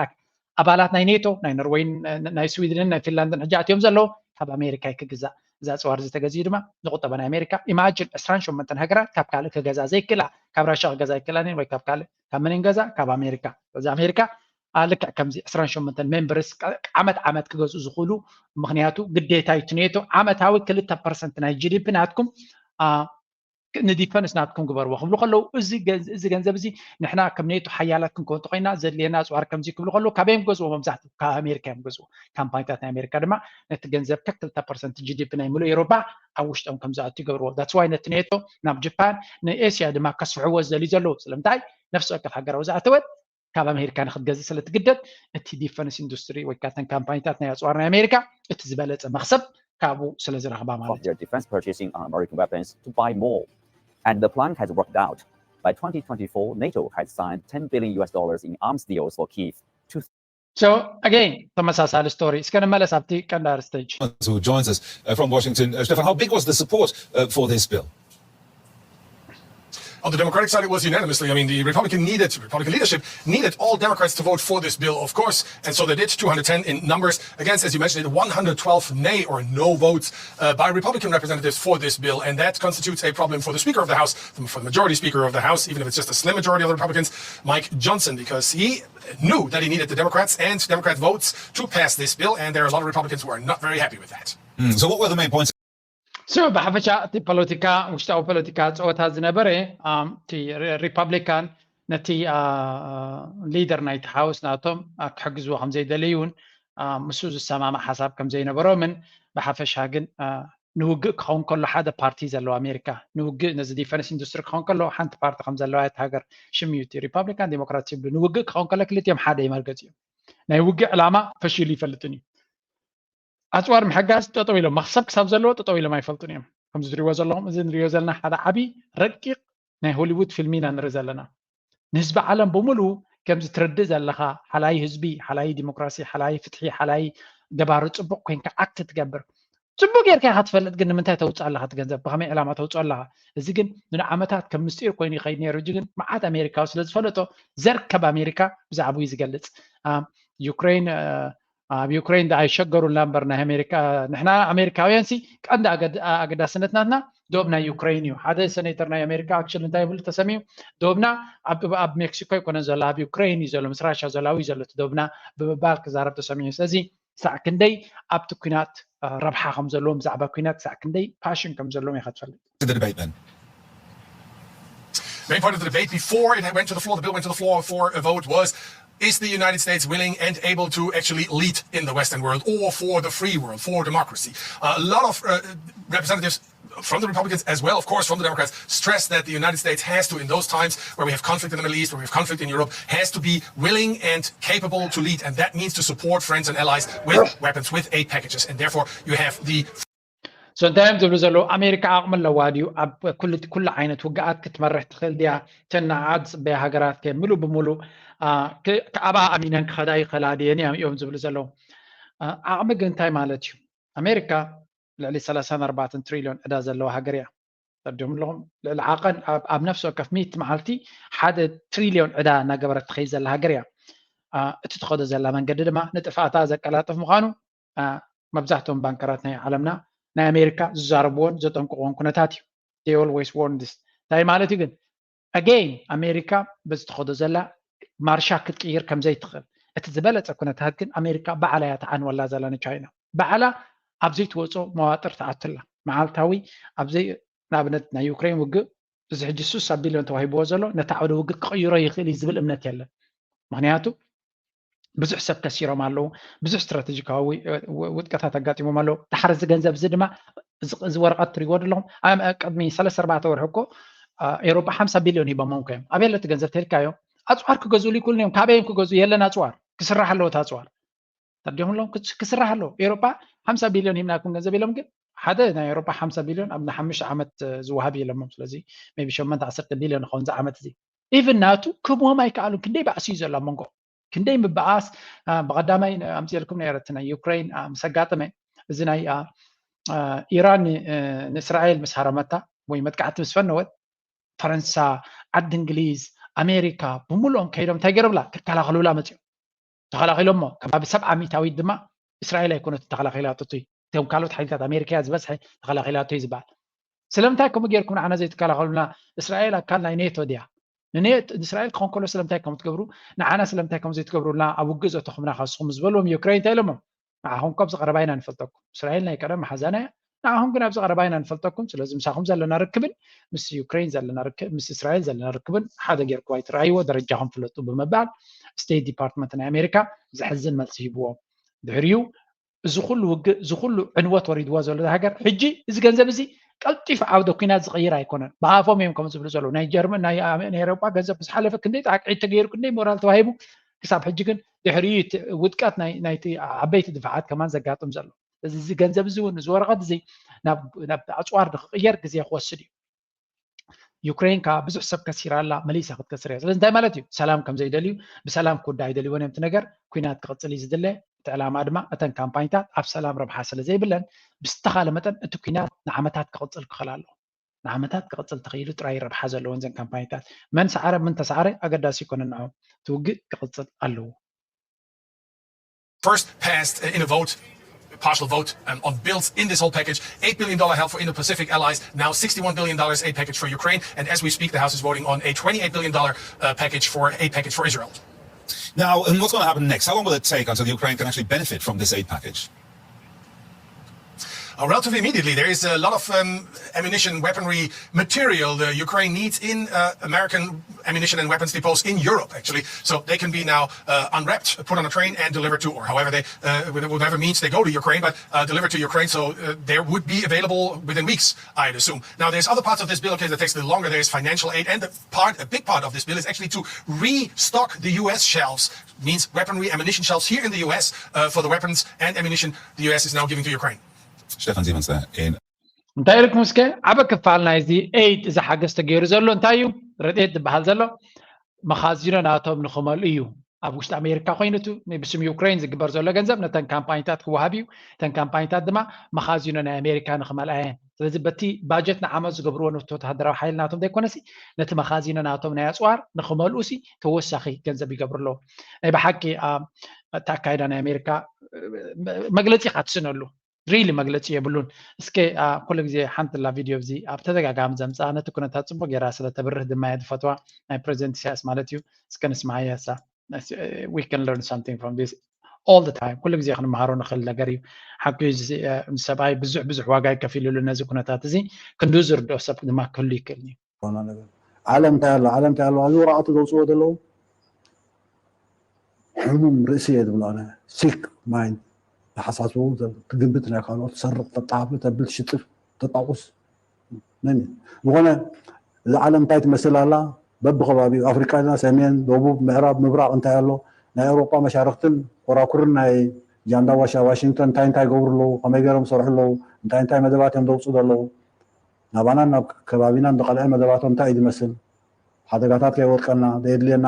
ኣባላት ናይ ኔቶ ናይ ኖርወይን ናይ ስዊድንን ናይ ፊንላንድን ሕጂ ኣትዮም ዘለዉ ካብ ኣሜሪካ ክግዛእ። እዚ ኣፅዋር እዚ ተገዚኡ ድማ ንቁጠባ ናይ ኣሜሪካ ኢማጅን ዕስራን ሸሞንተን ሃገራት ካብ ካልእ ክገዛ ዘይክእላ ካብ ራሻ ክገዛ ኣይክእላን ወይ ካብ ካልእ ካብ መን ገዛ ካብ ኣሜሪካ። እዚ ኣሜሪካ ልክዕ ከምዚ ዕስራን ሸሞንተን ሜምበርስ ዓመት ዓመት ክገዝኡ ዝኽእሉ ምክንያቱ ግዴታ እዩ። ኔቶ ዓመታዊ ክልተ ፐርሰንት ናይ ጂ ዲ ፒ ናትኩም ንዲፈንስ ናትኩም ግበርዎ ክብሉ ከለዉ እዚ ገንዘብ እዚ ንሕና ከም ኔቶ ሓያላት ክንከውን ተኮይና ዘድልየና ኣፅዋር ከምዚ ክብሉ ከለዉ ካበይ እዮም ገዝዎ? መብዛሕትኡ ካብ ኣሜሪካ እዮም ገዝዎ። ካምፓኒታት ናይ ኣሜሪካ ድማ ነቲ ገንዘብ ከክልተ ፐርሰንት ጂ ዲ ፒ ናይ ምሉእ ኤውሮፓ ኣብ ውሽጦም ከም ዝኣቱ ይገብርዎ። ዳትስ ዋይ ነቲ ኔቶ ናብ ጃፓን ንኤስያ ድማ ከስፍሕዎ ዝደልዩ ዘለዉ። ስለምንታይ? ነፍሲ ወከፍ ሃገራዊ ዝኣተወት ካብ ኣሜሪካ ንክትገዝእ ስለ ትግደድ እቲ ዲፈንስ ኢንዱስትሪ ወይ ከዓ እተን ካምፓኒታት ናይ ኣፅዋር ናይ ኣሜሪካ እቲ ዝበለፀ መክሰብ ካብኡ ስለ ዝረኽባ ማለት እዩ። Their defense purchasing on American weapons to buy more. And the plan has worked out. By twenty twenty-four, NATO has signed ten billion U S dollars in arms deals for Kyiv. So again ተመሳሳሊ ስቶሪ። እስከ ንመለስ ኣብቲ ቀንዲ ኣርእስቲ። Who joins us uh, from Washington. Uh, Stefan, how big was the support uh, for this bill? On the Democratic side, it was unanimously. I mean, the Republican needed, Republican leadership needed all Democrats to vote for this bill, of course, and so they did, two hundred ten in numbers, against, as you mentioned, one hundred twelve nay or no votes uh, by Republican representatives for this bill, and that constitutes a problem for the Speaker of the House, for the majority Speaker of the House, even if it's just a slim majority of the Republicans, Mike Johnson, because he knew that he needed the Democrats and Democrat votes to pass this bill, and there are a lot of Republicans who are not very happy with that. Mm, so, what were the main points? So ብሓፈሻ እቲ ፖለቲካ ውሽጣዊ ፖለቲካ ፀወታ ዝነበረ እቲ ሪፓብሊካን ነቲ ሊደር ናይቲ ሃውስ ናቶም ክሕግዝዎ ከም ዘይደለዩን ምስኡ ዝሰማማዕ ሓሳብ ከም ዘይነበሮምን ብሓፈሻ ግን ንውግእ ክኸውን ከሎ ሓደ ፓርቲ ዘለዋ ኣሜሪካ ንውግእ ነዚ ዲፈንስ ኢንዱስትሪ ክኸውን ከሎ ሓንቲ ፓርቲ ከም ዘለዋ እቲ ሃገር ሽም እዩ እቲ ሪፓብሊካን ዴሞክራት ይብሉ ንውግእ ክኸውን ከሎ ክልቲኦም ሓደ ይመርገፅ እዩ ናይ ውግእ ዕላማ ፈሺሉ ይፈልጥን እዩ ኣፅዋር ምሕጋዝ ጠጠው ኢሎም መክሰብ ክሳብ ዘለዎ ጠጠው ኢሎም ኣይፈልጡን እዮም። ከምዚ ትሪእዎ ዘለኹም እዚ ንሪኦ ዘለና ሓደ ዓብዪ ረቂቕ ናይ ሆሊውድ ፊልም ኢና ንርኢ ዘለና። ንህዝቢ ዓለም ብምሉ ከምዚ ትርድእ ዘለኻ ሓላይ ህዝቢ፣ ሓላይ ዲሞክራሲ፣ ሓላይ ፍትሒ፣ ሓላይ ገባሪ ፅቡቕ ኮይንካ ኣክት ትገብር። ፅቡቅ ጌርካ ኢካ ትፈልጥ ግን ንምንታይ ተውፅእ ኣለካ እቲ ገንዘብ ብከመይ ዕላማ ተውፅእ ኣለካ እዚ ግን ንዓመታት ከም ምስጢር ኮይኑ ይከይድ ነይሩ ሕጂ ግን መዓት ኣሜሪካዊ ስለ ዝፈለጦ ዘርከብ ኣሜሪካ ብዛዕባኡ እዩ ዝገልፅ ዩክሬን ኣብ ዩክሬን ደኣ ኣይሸገሩን ላምበር ናይ ኣሜሪካ ንሕና ኣሜሪካውያን ሲ ቀንዲ ኣገዳስነት ናትና ዶብ ናይ ዩክሬን እዩ ሓደ ሴኔተር ናይ ኣሜሪካ ኣክሽን እንታይ ይብሉ ተሰሚዩ ዶብና ኣብ ሜክሲኮ ኣይኮነን ዘሎ ኣብ ዩክሬን እዩ ዘሎ ምስ ራሻ ዘሎ ኣብዩ ዘሎ እቲ ዶብና ብምባል ክዛረብ ተሰሚዩ ስለዚ ክሳዕ ክንደይ ኣብቲ ኲናት ረብሓ ከም ዘለዎም ብዛዕባ ኲናት ክሳዕ ክንደይ ፓሽን ከም ዘለዎም ኢኻ ትፈልጥ The debate then. Main point of the debate before it went to the floor, the bill went to the floor for a vote was is the United States willing and able to actually lead in the Western world or for the free world, for democracy? Uh, a lot of uh, representatives from the Republicans as well, of course, from the Democrats, stress that the United States has to, in those times where we have conflict in the Middle East, where we have conflict in Europe, has to be willing and capable to lead. And that means to support friends and allies with weapons, with aid packages. And therefore, you have the so እንታይ እዮም ዝብሉ ዘለዉ? ኣሜሪካ ዓቕሚ ኣለዋ ድዩ ኣብ ኩሉ ዓይነት ውግኣት ክትመርሕ ትኽእል ድያ? ተን ንዓ ዝፅበያ ሃገራት ከ ምሉእ ብምሉእ ኣብኣ ኣሚነን ክኸዳ ይኽእላ ድየን እዮም ዝብሉ ዘለዉ። ዓቕሚ ግን እንታይ ማለት እዩ? ኣሜሪካ ልዕሊ ሰላሳን ኣርባዕተን ትሪልዮን ዕዳ ዘለዋ ሃገር እያ። ተረዲኹም ኣለኹም? ልዕሊ ዓቐን ኣብ ነፍሲ ወከፍ ሚእቲ መዓልቲ ሓደ ትሪልዮን ዕዳ እናገበረት ትኸይድ ዘላ ሃገር እያ። እቲ ትኸዶ ዘላ መንገዲ ድማ ንጥፍኣታ ዘቀላጥፍ ምዃኑ መብዛሕትኦም ባንከራት ናይ ዓለምና ናይ ኣሜሪካ ዝዛረብዎን ዘጠንቅቕዎን ኩነታት እዩ። They always warn this። እንታይ ማለት እዩ ግን? Again ኣሜሪካ በዚ ትኸዶ ዘላ ማርሻ ክትቅይር ከምዘይትኽእል፣ እቲ ዝበለፀ ኩነታት ግን ኣሜሪካ ባዕላ እያ ተዓንወላ ዘላ ንቻይና። ባዕላ ኣብ ዘይትወፅኦ መዋጥር ትኣትላ። መዓልታዊ ኣብዘይ ንኣብነት ናይ ዩክሬን ውግእ እዚ ሕጂ ሱሳ ቢልዮን ተዋሂብዎ ዘሎ ነቲ ዓውደ ውግእ ክቕይሮ ይኽእል እዩ ዝብል እምነት የለን። ምክንያቱ ብዙሕ ሰብ ከሲሮም ኣለዉ፣ ብዙሕ ስትራቴጂካዊ ውድቀታት ኣጋጢሞም ኣለዉ። ድሓር እዚ ገንዘብ እዚ ድማ እዚ ወረቐት ትሪእዎ ዘለኹም ቅድሚ ሰለስተ ኣርባዕተ ወርሒ እኮ ኤሮጳ ሓምሳ ቢልዮን ሂቦሞም እዮም። ኣበይ ኣሎ እቲ ገንዘብ ተልካዮ? ኣፅዋር ክገዝኡሉ ይክእሉ እዮም። ካበይ እዮም ክገዝኡ? የለን ኣፅዋር፣ ክስራሕ ኣለዎ እቲ ኣፅዋር። ተርዲኹም ኣለዎም ክስራሕ ኣለዎ። ኤሮጳ ሓምሳ ቢልዮን ሂብናኩም ገንዘብ ኢሎም ግን ሓደ ናይ ኤሮጳ ሓምሳ ቢልዮን ኣብ ንሓሙሽተ ዓመት ዝወሃብ የለሞም። ስለዚ maybe ሸሞንተ ዓሰርተ ቢልዮን ይኸውን እዚ ዓመት እዚ። ኢቭን ናቱ ክህብዎም ኣይከኣሉን። ክንደይ ባእሲ እዩ ዘሎ ኣብ መንጎ? ክንደይ ምበኣስ? ብቐዳማይ ኣምፅኤልኩም ነይረ እቲ ናይ ዩክሬን ምስ ኣጋጠመ፣ እዚ ናይ ኢራን ንእስራኤል ምስ ሃረመታ ወይ መጥቃዕቲ ምስ ፈነወት፣ ፈረንሳ፣ ዓዲ እንግሊዝ፣ ኣሜሪካ ብምሉኦም ከይዶም እንታይ ገይሮምላ? ክከላኸሉላ መፅኦም። ተኸላኺሎሞ ከባቢ ሰብዓ ሚእታዊት ድማ እስራኤል ኣይኮነትን ተኸላኺላቶ። እቶም ካልኦት ሓይልታት ኣሜሪካ እያ ዝበዝሐ ተኸላኺላቶ እዩ ዝበሃል። ስለምንታይ ከምኡ ጌርኩም ንዓና ዘይትከላኸሉና? እስራኤል ኣካል ናይ ኔቶ ድያ? ንእስራኤል ክኾን ከሎ ስለምንታይ ከም ትገብሩ ንዓና ስለምንታይ ከም ዘይትገብሩልና ኣብ ውግእ ዘእተኹምና ካስኹም ዝበልዎም ዩክሬን እንታይ ኢሎሞም? ንዓኹም እኮ ኣብዚ ቀረባ ኢና ንፈልጠኩም። እስራኤል ናይ ቀደም መሓዛና እያ። ንዓኹም ግን ኣብዚ ቀረባ ኢና ንፈልጠኩም። ስለዚ ምሳኹም ዘለና ርክብን ምስ ዩክሬን ዘለና ርክብ ምስ እስራኤል ዘለና ርክብን ሓደ ጌርኩም ኣይትረኣይዎ፣ ደረጃኹም ፍለጡ ብምባል ስቴት ዲፓርትመንት ናይ ኣሜሪካ ዘሕዝን መልሲ ሂብዎም። ድሕሪኡ እዚ ኩሉ ውግእ እዚ ኩሉ ዕንወት ወሪድዋ ዘሎ ሃገር ሕጂ እዚ ገንዘብ እዚ ቀልጢፉ ዓውደ ኩናት ዝቐይር ኣይኮነን። ብኣፎም እዮም ከም ዝብሉ ዘለዉ ናይ ጀርመን ናይ ኤሮጳ ገንዘብ ዝሓለፈ ክንደይ ጣቅዒት ተገይሩ ክንደይ ሞራል ተዋሂቡ ክሳብ ሕጂ ግን ድሕሪኡ ውድቀት ናይቲ ዓበይቲ ድፋዓት ከማን ዘጋጥም ዘሎ እዚ ገንዘብ እዚ እውን እዚ ወረቐት እዚ ናብ ኣፅዋር ንክቕየር ግዜ ክወስድ እዩ። ዩክሬን ከዓ ብዙሕ ሰብ ከሲራ ኣላ፣ መሊሳ ክትከስር እያ። ስለዚ እንታይ ማለት እዩ? ሰላም ከም ዘይደልዩ፣ ብሰላም ክውዳእ ኣይደልይዎን እዮም። እቲ ነገር ኩናት ክቕፅል እዩ ዝድለ። እቲ ዕላማ ድማ እተን ካምፓኒታት ኣብ ሰላም ረብሓ ስለ ዘይብለን ብዝተኻለ መጠን እቲ ኩናት ንዓመታት ክቕፅል ክኽእል ኣለዎ። ንዓመታት ክቕፅል ተኽኢሉ ጥራይ ረብሓ ዘለዎን ዘን ካምፓኒታት። መን ሰዓረ መን ተሰዓረ ኣገዳሲ ኣይኮነን ንዖም። እቲ ውግእ ክቕፅል ኣለዎ። First passed in a vote, partial vote um, on bills in this whole package. Eight billion dollar help for Indo-Pacific allies. Now sixty-one billion dollars aid package for Ukraine. And as we speak, the House is voting on a twenty-eight billion dollar uh, package for aid package for Israel. Now, and what's going to happen next? How long will it take until Ukraine can actually benefit from this aid package? Uh, relatively immediately, there is a lot of um, ammunition, weaponry material the Ukraine needs in uh, American ammunition and weapons depots in Europe, actually. So they can be now uh, unwrapped, put on a train, and delivered to, or however they, uh, whatever means they go to Ukraine, but uh, delivered to Ukraine. So uh, there would be available within weeks, I'd assume. Now, there's other parts of this bill, okay, that takes a little longer. There's financial aid, and the part, a big part of this bill is actually to restock the U S shelves, means weaponry, ammunition shelves here in the U S uh, for the weapons and ammunition the U S is now giving to Ukraine. Stefan Siemens there in እንታይ ኢልኩም እስከ? ዓበ ክፋል ናይዚ ኤይድ እዚ ሓገዝ ተገይሩ ዘሎ እንታይ እዩ? ረድኤት ዝበሃል ዘሎ መኻዚኖ ናቶም ንኽመልኡ እዩ። ኣብ ውሽጢ ኣሜሪካ ኮይኑ እቲ ብስም ዩክሬን ዝግበር ዘሎ ገንዘብ ነተን ካምፓኒታት ክወሃብ እዩ። እተን ካምፓኒታት ድማ መኻዚኖ ናይ ኣሜሪካ ንኽመልኣ እየን። ስለዚ በቲ ባጀት ንዓመት ዝገብርዎ ነቲ ወተሃደራዊ ሓይሊ ናቶም ዘይኮነሲ ነቲ መኻዚኖ ናቶም ናይ ኣፅዋር ንኽመልኡ ሲ ተወሳኺ ገንዘብ ይገብሩ ኣለዉ። ናይ ብሓቂ እቲ ኣካይዳ ናይ ኣሜሪካ መግለፂ ኢኻ ትስእነሉ። ሪሊ መግለፂ የብሉን። እስከ ኩሉ ግዜ ሓንቲ ላ ቪድዮ እዚ ኣብ ተደጋጋሚ ዘምፅኣ ነቲ ኩነታት ፅቡቅ ጌራ ስለተብርህ ድማ እየ ዝፈትዋ። ናይ ፕሬዚደንት ኢሳያስ ማለት እዩ። እስከ ንስምዓያ እሳ። We can learn something from this all the time። ኩሉ ግዜ ክንመሃሮ ንኽእል ነገር እዩ። ሓቂ እዩ። እዚ ሰብኣይ ብዙሕ ብዙሕ ዋጋ ይከፊልሉ ነዚ ኩነታት እዚ። ክንዱ ዝርድኦ ሰብ ድማ ክህሉ ይክእል እዩ። ዓለም እንታይ ኣሎ ዓለም እንታይ ኣሎ ኣብዚ ወረቐቱ ዘውፅዎ ዘለዉ ሕሙም ርእሲ እየ ዝብሎ ኣነ። ሲክ ማይንድ ተሓሳስቦ ትግምት ናይ ካልኦት ትሰርቕ ተጣፍእ ተብል ሽጥፍ ተጣቁስ መን እዩ? ዝኾነ እዛ ዓለም እንታይ ትመስል ኣላ? በብከባቢኡ ኣፍሪቃ ና ሰሜን፣ ደቡብ፣ ምዕራብ፣ ምብራቕ እንታይ ኣሎ? ናይ ኤውሮጳ መሻርክትን ኮራኩርን ናይ ጃንዳ ዋሻ ዋሽንግተን እንታይ እንታይ ይገብሩ ኣለዉ? ከመይ ገይሮም ይሰርሑ ኣለዉ? እንታይ እንታይ መደባት እዮም ዘውፅኡ ዘለዉ? ናባናን ናብ ከባቢናን ዝቐልዐ መደባቶም እንታይ እዩ ዝመስል? ሓደጋታት ከይወድቀና ዘየድልየና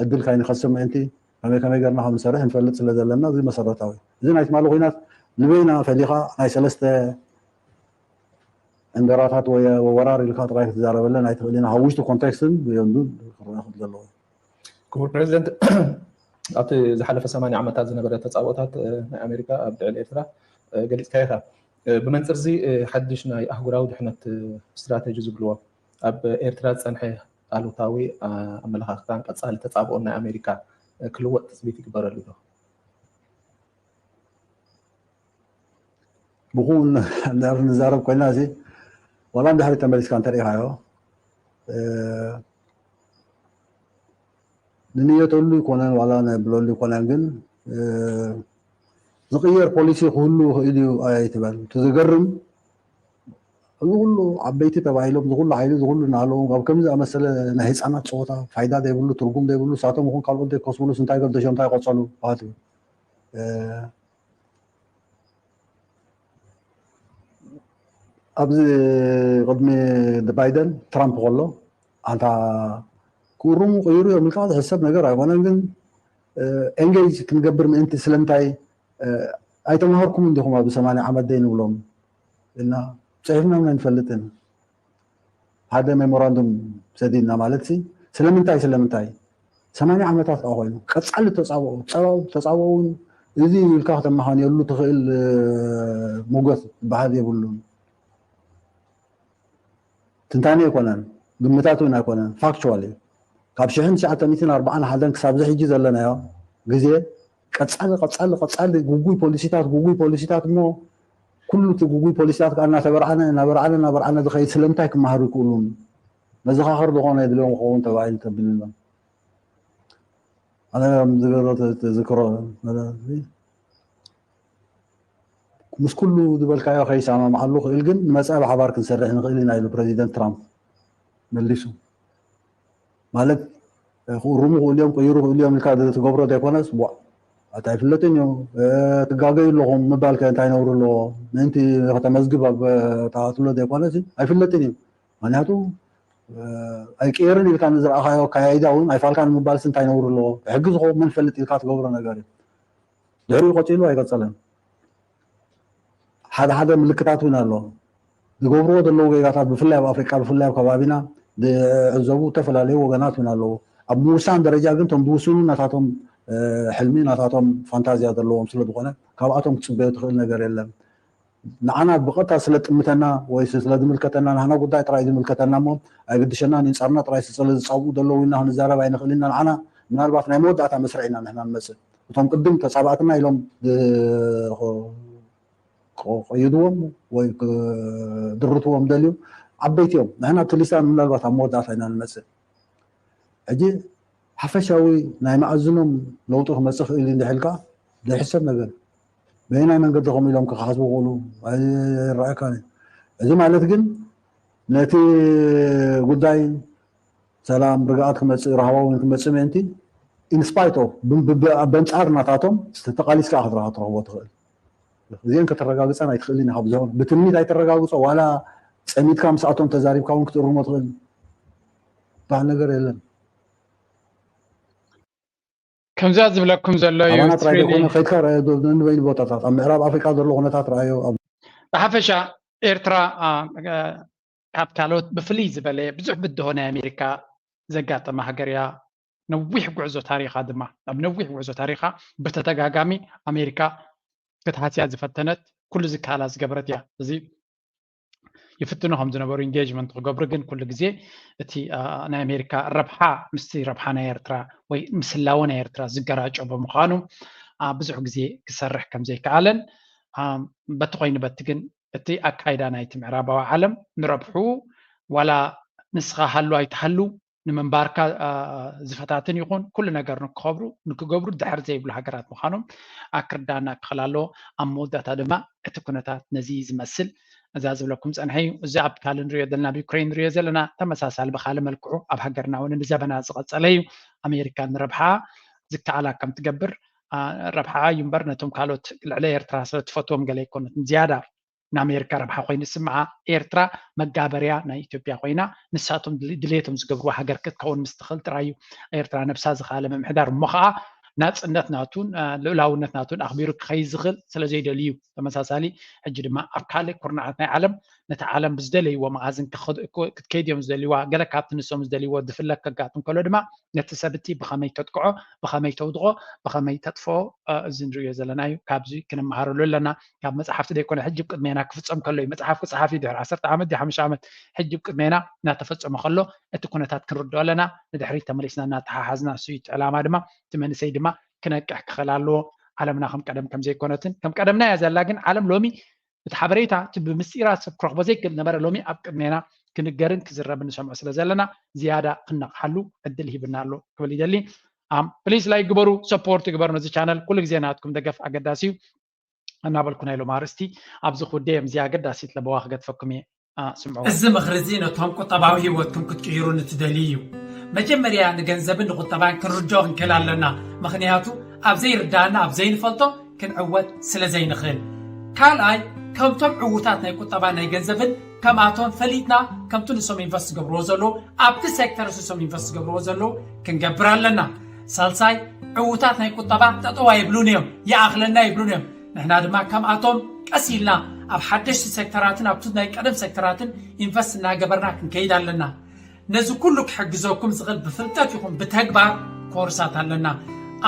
ዕድል ካይንኸስብ ምእንቲ ከመይ ከመይ ገርና ከም ንሰርሕ ንፈልጥ ስለ ዘለና እዚ መሰረታዊ። እዚ ናይ ትማሊ ኩናት ንበይና ፈሊኻ ናይ ሰለስተ ዕንደራታት ወይ ወራር ኢልካ ጥራይ ክትዛረበለን ኣይትኽእልን። ኣብ ውሽጢ ኮንቴክስትን ብዮንዱን ክረኣ ክእል ዘለዎ። ክቡር ፕሬዚደንት ኣብቲ ዝሓለፈ ሰማንያ ዓመታት ዝነበረ ተፃብኦታት ናይ ኣሜሪካ ኣብ ልዕሊ ኤርትራ ገሊፅካ ኢኻ። ብመንፅር እዚ ሓድሽ ናይ ኣህጉራዊ ድሕነት ስትራተጂ ዝብልዎ ኣብ ኤርትራ ዝፀንሐ ኣሉታዊ ኣመለኻኽታን ቀፃሊ ተፃብኦን ናይ ኣሜሪካ ክልወጥ ትፅቢት ይግበረሉ ዶ? ብኩን ንዛረብ ኮይና እዚ ዋላ እንድሕሪ ተመሊስካ እንተሪኢኻዮ ንንየተሉ ይኮነን ዋላ ነብለሉ ይኮነን ግን ዝቅየር ፖሊሲ ክህሉ ይኽእል እዩ ኣይትበል። እቲ ዝገርም እዚ ኩሉ ዓበይቲ ተባሂሎም እዚ ኩሉ ሓይሊ እዚ ኩሉ እናሃለዎም ኣብ ከምዚ ዝኣመሰለ ናይ ህፃናት ፀወታ ፋይዳ ዘይብሉ ትርጉም ዘይብሉ ንሳቶም ይኹን ካልኦት ዘይከስብሉስ እንታይ ገደሾም እንታይ ቆፀሉ ትብል። ኣብዚ ቅድሚ ባይደን ትራምፕ ከሎ ኣንታ ክእርሙ ቅይሩ እዮም ኢልካ ዝሕሰብ ነገር ኣይኮነን። ግን ኤንጌጅ ክንገብር ምእንቲ ስለምንታይ ኣይተማሃርኩም እንዲኹም ኣብዚ ሰማንያ ዓመት ደይ ንብሎም ኢልና ፅሒፍና እውን ኣይንፈልጥን። ሓደ ሜሞራንዱም ሰዲድና ማለት ሲ ስለምንታይ ስለምንታይ ሰማንያ ዓመታት ከዓ ኮይኑ ቀፃሊ ተፃብኦ ተፃብኦ እውን እዚ ኢልካ ከተመኻንየሉ ትኽእል ሞገት ዝበሃል የብሉን። ትንታኔ ኣይኮነን፣ ግምታት እውን ኣይኮነን፣ ፋክቹዋል እዩ። ካብ ሽሕን ትሽዓተ ሚእትን ኣርባዓን ሓደን ክሳብ እዚ ሕጂ ዘለናዮ ግዜ ቀፃሊ ቀፃሊ ቀፃሊ ጉጉይ ፖሊሲታት ጉጉይ ፖሊሲታት እሞ ኩሉ እቲ ጉጉይ ፖሊሲታት ከዓ እናተበርዓነ እናበርዓነ እናበርዓነ ዝኸይድ ስለምንታይ ክመሃሩ ይክእሉን መዘኻኸር ዝኾነ የድልዮም ክኸውን ተባሂሉ ተብልሎም ኣነ ዝገሮ ዝክሮ ምስ ኩሉ ዝበልካዮ ከይሰማምዓሉ ክእል ግን ንመፃኢ ብሓባር ክንሰርሕ ንኽእል ኢና ኢሉ ፕረዚደንት ትራምፕ መሊሱ። ማለት ክእርሙ ክእሉ እዮም ቅይሩ ክእሉ እዮም ኢልካ ትገብሮ ዘይኮነስ ኣታ ኣይፍለጥን እዩ ትጋገዩ ኣለኹም ምባል እንታይ ነውሪ ኣለዎ ምእንቲ ከተመዝግብ ኣብ ተኣትሎ ዘይኮነስ ኣይፍለጥን እዩ። ምክንያቱ ኣይቅየርን ኢልካ ንዝረኣኻዮ ኣካያይዳ እውን ኣይፋልካ ንምባልስ እንታይ ነውሪ ኣለዎ? ብሕጊ ዝኸውን መን ይፈልጥ ኢልካ ትገብሮ ነገር እዩ። ድሕሪኡ ቀፂሉ ኣይቀፀለን። ሓደ ሓደ ምልክታት እውን ኣሎ። ዝገብርዎ ዘለዉ ጌጋታት ብፍላይ ኣብ ኣፍሪቃ ብፍላይ ኣብ ከባቢና ዝዕዘቡ ዝተፈላለዩ ወገናት እውን ኣለዉ። ኣብ ምውሳን ደረጃ ግን እቶም ዝውስኑ ናታቶም ሕልሚ ናታቶም ፋንታዝያ ዘለዎም ስለዝኾነ ካብኣቶም ክትፅበዮ ትኽእል ነገር የለን። ንዓና ብቐጥታ ስለ ጥምተና ወይ ስለ ዝምልከተና ናህና ጉዳይ ጥራይ ዝምልከተና እሞ ኣይግድሸና ንንጻርና ጥራይ ስለ ዝጻብኡ ዘለዉ ኢልና ክንዛረብ ኣይንኽእል ኢና ንዓና ምናልባት ናይ መወዳእታ መስርዕ ኢና ንሕና ንመጽእ እቶም ቅድም ተጻባእትና ኢሎም ቀይድዎም ወይ ድርትዎም ደልዩ ዓበይቲ እዮም ንሕና ኣብቲ ሊስታ ምናልባት ኣብ መወዳእታ ኢና ንመጽእ ሕጂ ሓፈሻዊ ናይ መኣዝኖም ለውጢ ክመፅእ ክእል እንድሕልካ ዘይሕሰብ ነገር በየናይ መንገዲ ከም ኢሎም ክሓስቡ ክእሉ ኣይረኣየካን እዩ። እዚ ማለት ግን ነቲ ጉዳይ ሰላም ርግኣት ክመፅእ ራህዋ እውን ክመፅእ ምእንቲ ኢንስፓይት ኦፍ በንፃር ናታቶም ተቃሊስካ ክትረኻ ትረኽቦ ትኽእል እዚአን ከተረጋግፀን ኣይትኽእልን ኢኻ ብዙሕ ብትምኒት ኣይተረጋግፆ ዋላ ፀሚትካ ምስኣቶም ተዛሪብካ እውን ክትእርሞ ትኽእል በሃል ነገር የለን ከምዚኣ ዝብለኩም ዘሎ እዩ ኣባና ጥራይ ዘይኮነ ከይድካ ንበይኑ ቦታታት ኣብ ምዕራብ ኣፍሪቃ ዘሎ ኩነታት ረኣዮ ኣብ ብሓፈሻ ኤርትራ ካብ ካልኦት ብፍልይ ዝበለ ብዙሕ ብድሆ ናይ ኣሜሪካ ዘጋጠመ ሃገር እያ ነዊሕ ጉዕዞ ታሪኻ ድማ ኣብ ነዊሕ ጉዕዞ ታሪኻ ብተደጋጋሚ ኣሜሪካ ክትሃስያ ዝፈተነት ኩሉ ዝከኣላ ዝገበረት እያ እዚ ይፍትኑ ከም ዝነበሩ ኢንጌጅመንት ክገብሩ ግን ኩሉ ግዜ እቲ ናይ ኣሜሪካ ረብሓ ምስቲ ረብሓ ናይ ኤርትራ ወይ ምስላወ ናይ ኤርትራ ዝገራጮ ብምዃኑ ብዙሕ ግዜ ክሰርሕ ከም ዘይከኣለን በቲ ኮይኑ በቲ ግን እቲ ኣካይዳ ናይቲ ምዕራባዊ ዓለም ንረብሑ ዋላ ንስኻ ሃሉ ኣይትሃሉ ንምንባርካ ዝፈታትን ይኹን ኩሉ ነገር ንክኸብሩ ንክገብሩ ድሕር ዘይብሉ ሃገራት ምዃኖም ኣክርዳና ክኽእል ኣለዎ። ኣብ መወዳእታ ድማ እቲ ኩነታት ነዚ ዝመስል እዛ ዝብለኩም ፀንሐ እዩ። እዚ ኣብ ካልእ ንሪኦ ዘለና ኣብ ዩክሬን ንሪኦ ዘለና ተመሳሳሊ ብካልእ መልክዑ ኣብ ሃገርና እውን ንዘበናት ዝቐፀለ እዩ። ኣሜሪካ ንረብሓ ዝከኣላ ከም ትገብር ረብሓ እዩ እምበር ነቶም ካልኦት ልዕሊ ኤርትራ ስለ ትፈትዎም ገለ ኣይኮነትን። ዝያዳ ንኣሜሪካ ረብሓ ኮይኑ ዝስምዓ ኤርትራ መጋበርያ ናይ ኢትዮጵያ ኮይና ንሳቶም ድሌቶም ዝገብርዋ ሃገር ክትከውን ምስ ትኽእል ጥራይ እዩ ኤርትራ ነብሳ ዝኸኣለ ምምሕዳር እሞ ከዓ ናፅነት ናቱን ልኡላውነት ናቱን ኣኽቢሩ ክኸይድ ዝኽእል ስለ ዘይደልዩ ተመሳሳሊ ሕጂ ድማ ኣብ ካልእ ኩርናዓት ናይ ዓለም ነቲ ዓለም ብዝደለይዎ መኣዝን ክትከይድ እዮም ዝደልይዋ። ገለ ካብቲ ንሶም ዝደልይዎ ድፍለ ከጋጥም ከሎ ድማ ነቲ ሰብ እቲ ብኸመይ ተጥቅዖ፣ ብኸመይ ተውድቖ፣ ብኸመይ ተጥፍኦ እዚ ንሪኦ ዘለና እዩ። ካብዚ ክንመሃረሉ ኣለና። ካብ መፅሓፍቲ ዘይኮነ ሕጂ ቅድሜና ክፍፀም ከሎ እዩ። መፅሓፍ ክፅሓፍ እዩ ድሕሪ ዓሰርተ ዓመት ድዩ ሓሙሽተ ዓመት ሕጂ ቅድሜና እናተፈፀመ ከሎ እቲ ኩነታት ክንርድኦ ኣለና። ንድሕሪት ተመሊስና እናተሓሓዝና እሱ እዩ እቲ ዕላማ ድማ እቲ መንእሰይ ድማ ክነቅሕ ክኽእል ኣለዎ። ዓለምና ከም ቀደም ከም ዘይኮነትን ከም ቀደምና እያ ዘላ ግን ዓለም ሎሚ እቲ ሓበሬታ እቲ ብምስጢራት ሰብ ክረኽቦ ዘይክእል ነበረ ሎሚ ኣብ ቅድሜና ክንገርን ክዝረብን ንሰምዖ ስለ ዘለና ዝያዳ ክነቕሓሉ ዕድል ሂብና ኣሎ ክብል ይደሊ። ፕሊስ ላይክ ግበሩ፣ ሰፖርት ግበሩ ነዚ ቻነል ኩሉ ግዜ ናትኩም ደገፍ ኣገዳሲ እዩ እናበልኩ ናይ ሎም ኣርእስቲ ኣብዚ ክውደዮም እዚ ኣገዳሲት ለበዋ ክገድፈኩም እየ። ስምዑ። እዚ ምኽሪ እዚ ነቶም ቁጠባዊ ህይወትኩም ክትቅይሩ ንትደልዩ እዩ። መጀመርያ ንገንዘብን ንቁጠባን ክንርድኦ ክንክእል ኣለና። ምኽንያቱ ኣብ ዘይርዳእና ኣብ ዘይንፈልጦ ክንዕወት ስለ ዘይንኽእል። ካልኣይ ከምቶም ዕዉታት ናይ ቁጠባ ናይ ገንዘብን ከምኣቶም ፈሊጥና ከምቲ ንሶም ኢንቨስት ዝገብርዎ ዘለዉ ኣብቲ ሴክተር ንሶም ኢንቨስት ዝገብርዎ ዘለዉ ክንገብር ኣለና። ሳልሳይ ዕዉታት ናይ ቁጠባ ጠጠው ኣይብሉን እዮም፣ ይኣኽለና ይብሉን እዮም። ንሕና ድማ ከምኣቶም ቀስ ኢልና ኣብ ሓደሽቲ ሴክተራትን ኣብቲ ናይ ቀደም ሴክተራትን ኢንቨስት እናገበርና ክንከይድ ኣለና። ነዚ ኩሉ ክሕግዘኩም ዝኽእል ብፍልጠት ይኹን ብተግባር ኮርሳት ኣለና።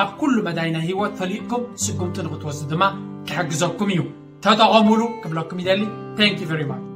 ኣብ ኩሉ መዳይ ናይ ህይወት ፈሊጥኩም ስጉምቲ ንክትወስዱ ድማ ክሕግዘኩም እዩ። ተጠቐሙሉ ክብለኩም ይደሊ። Thank you very much።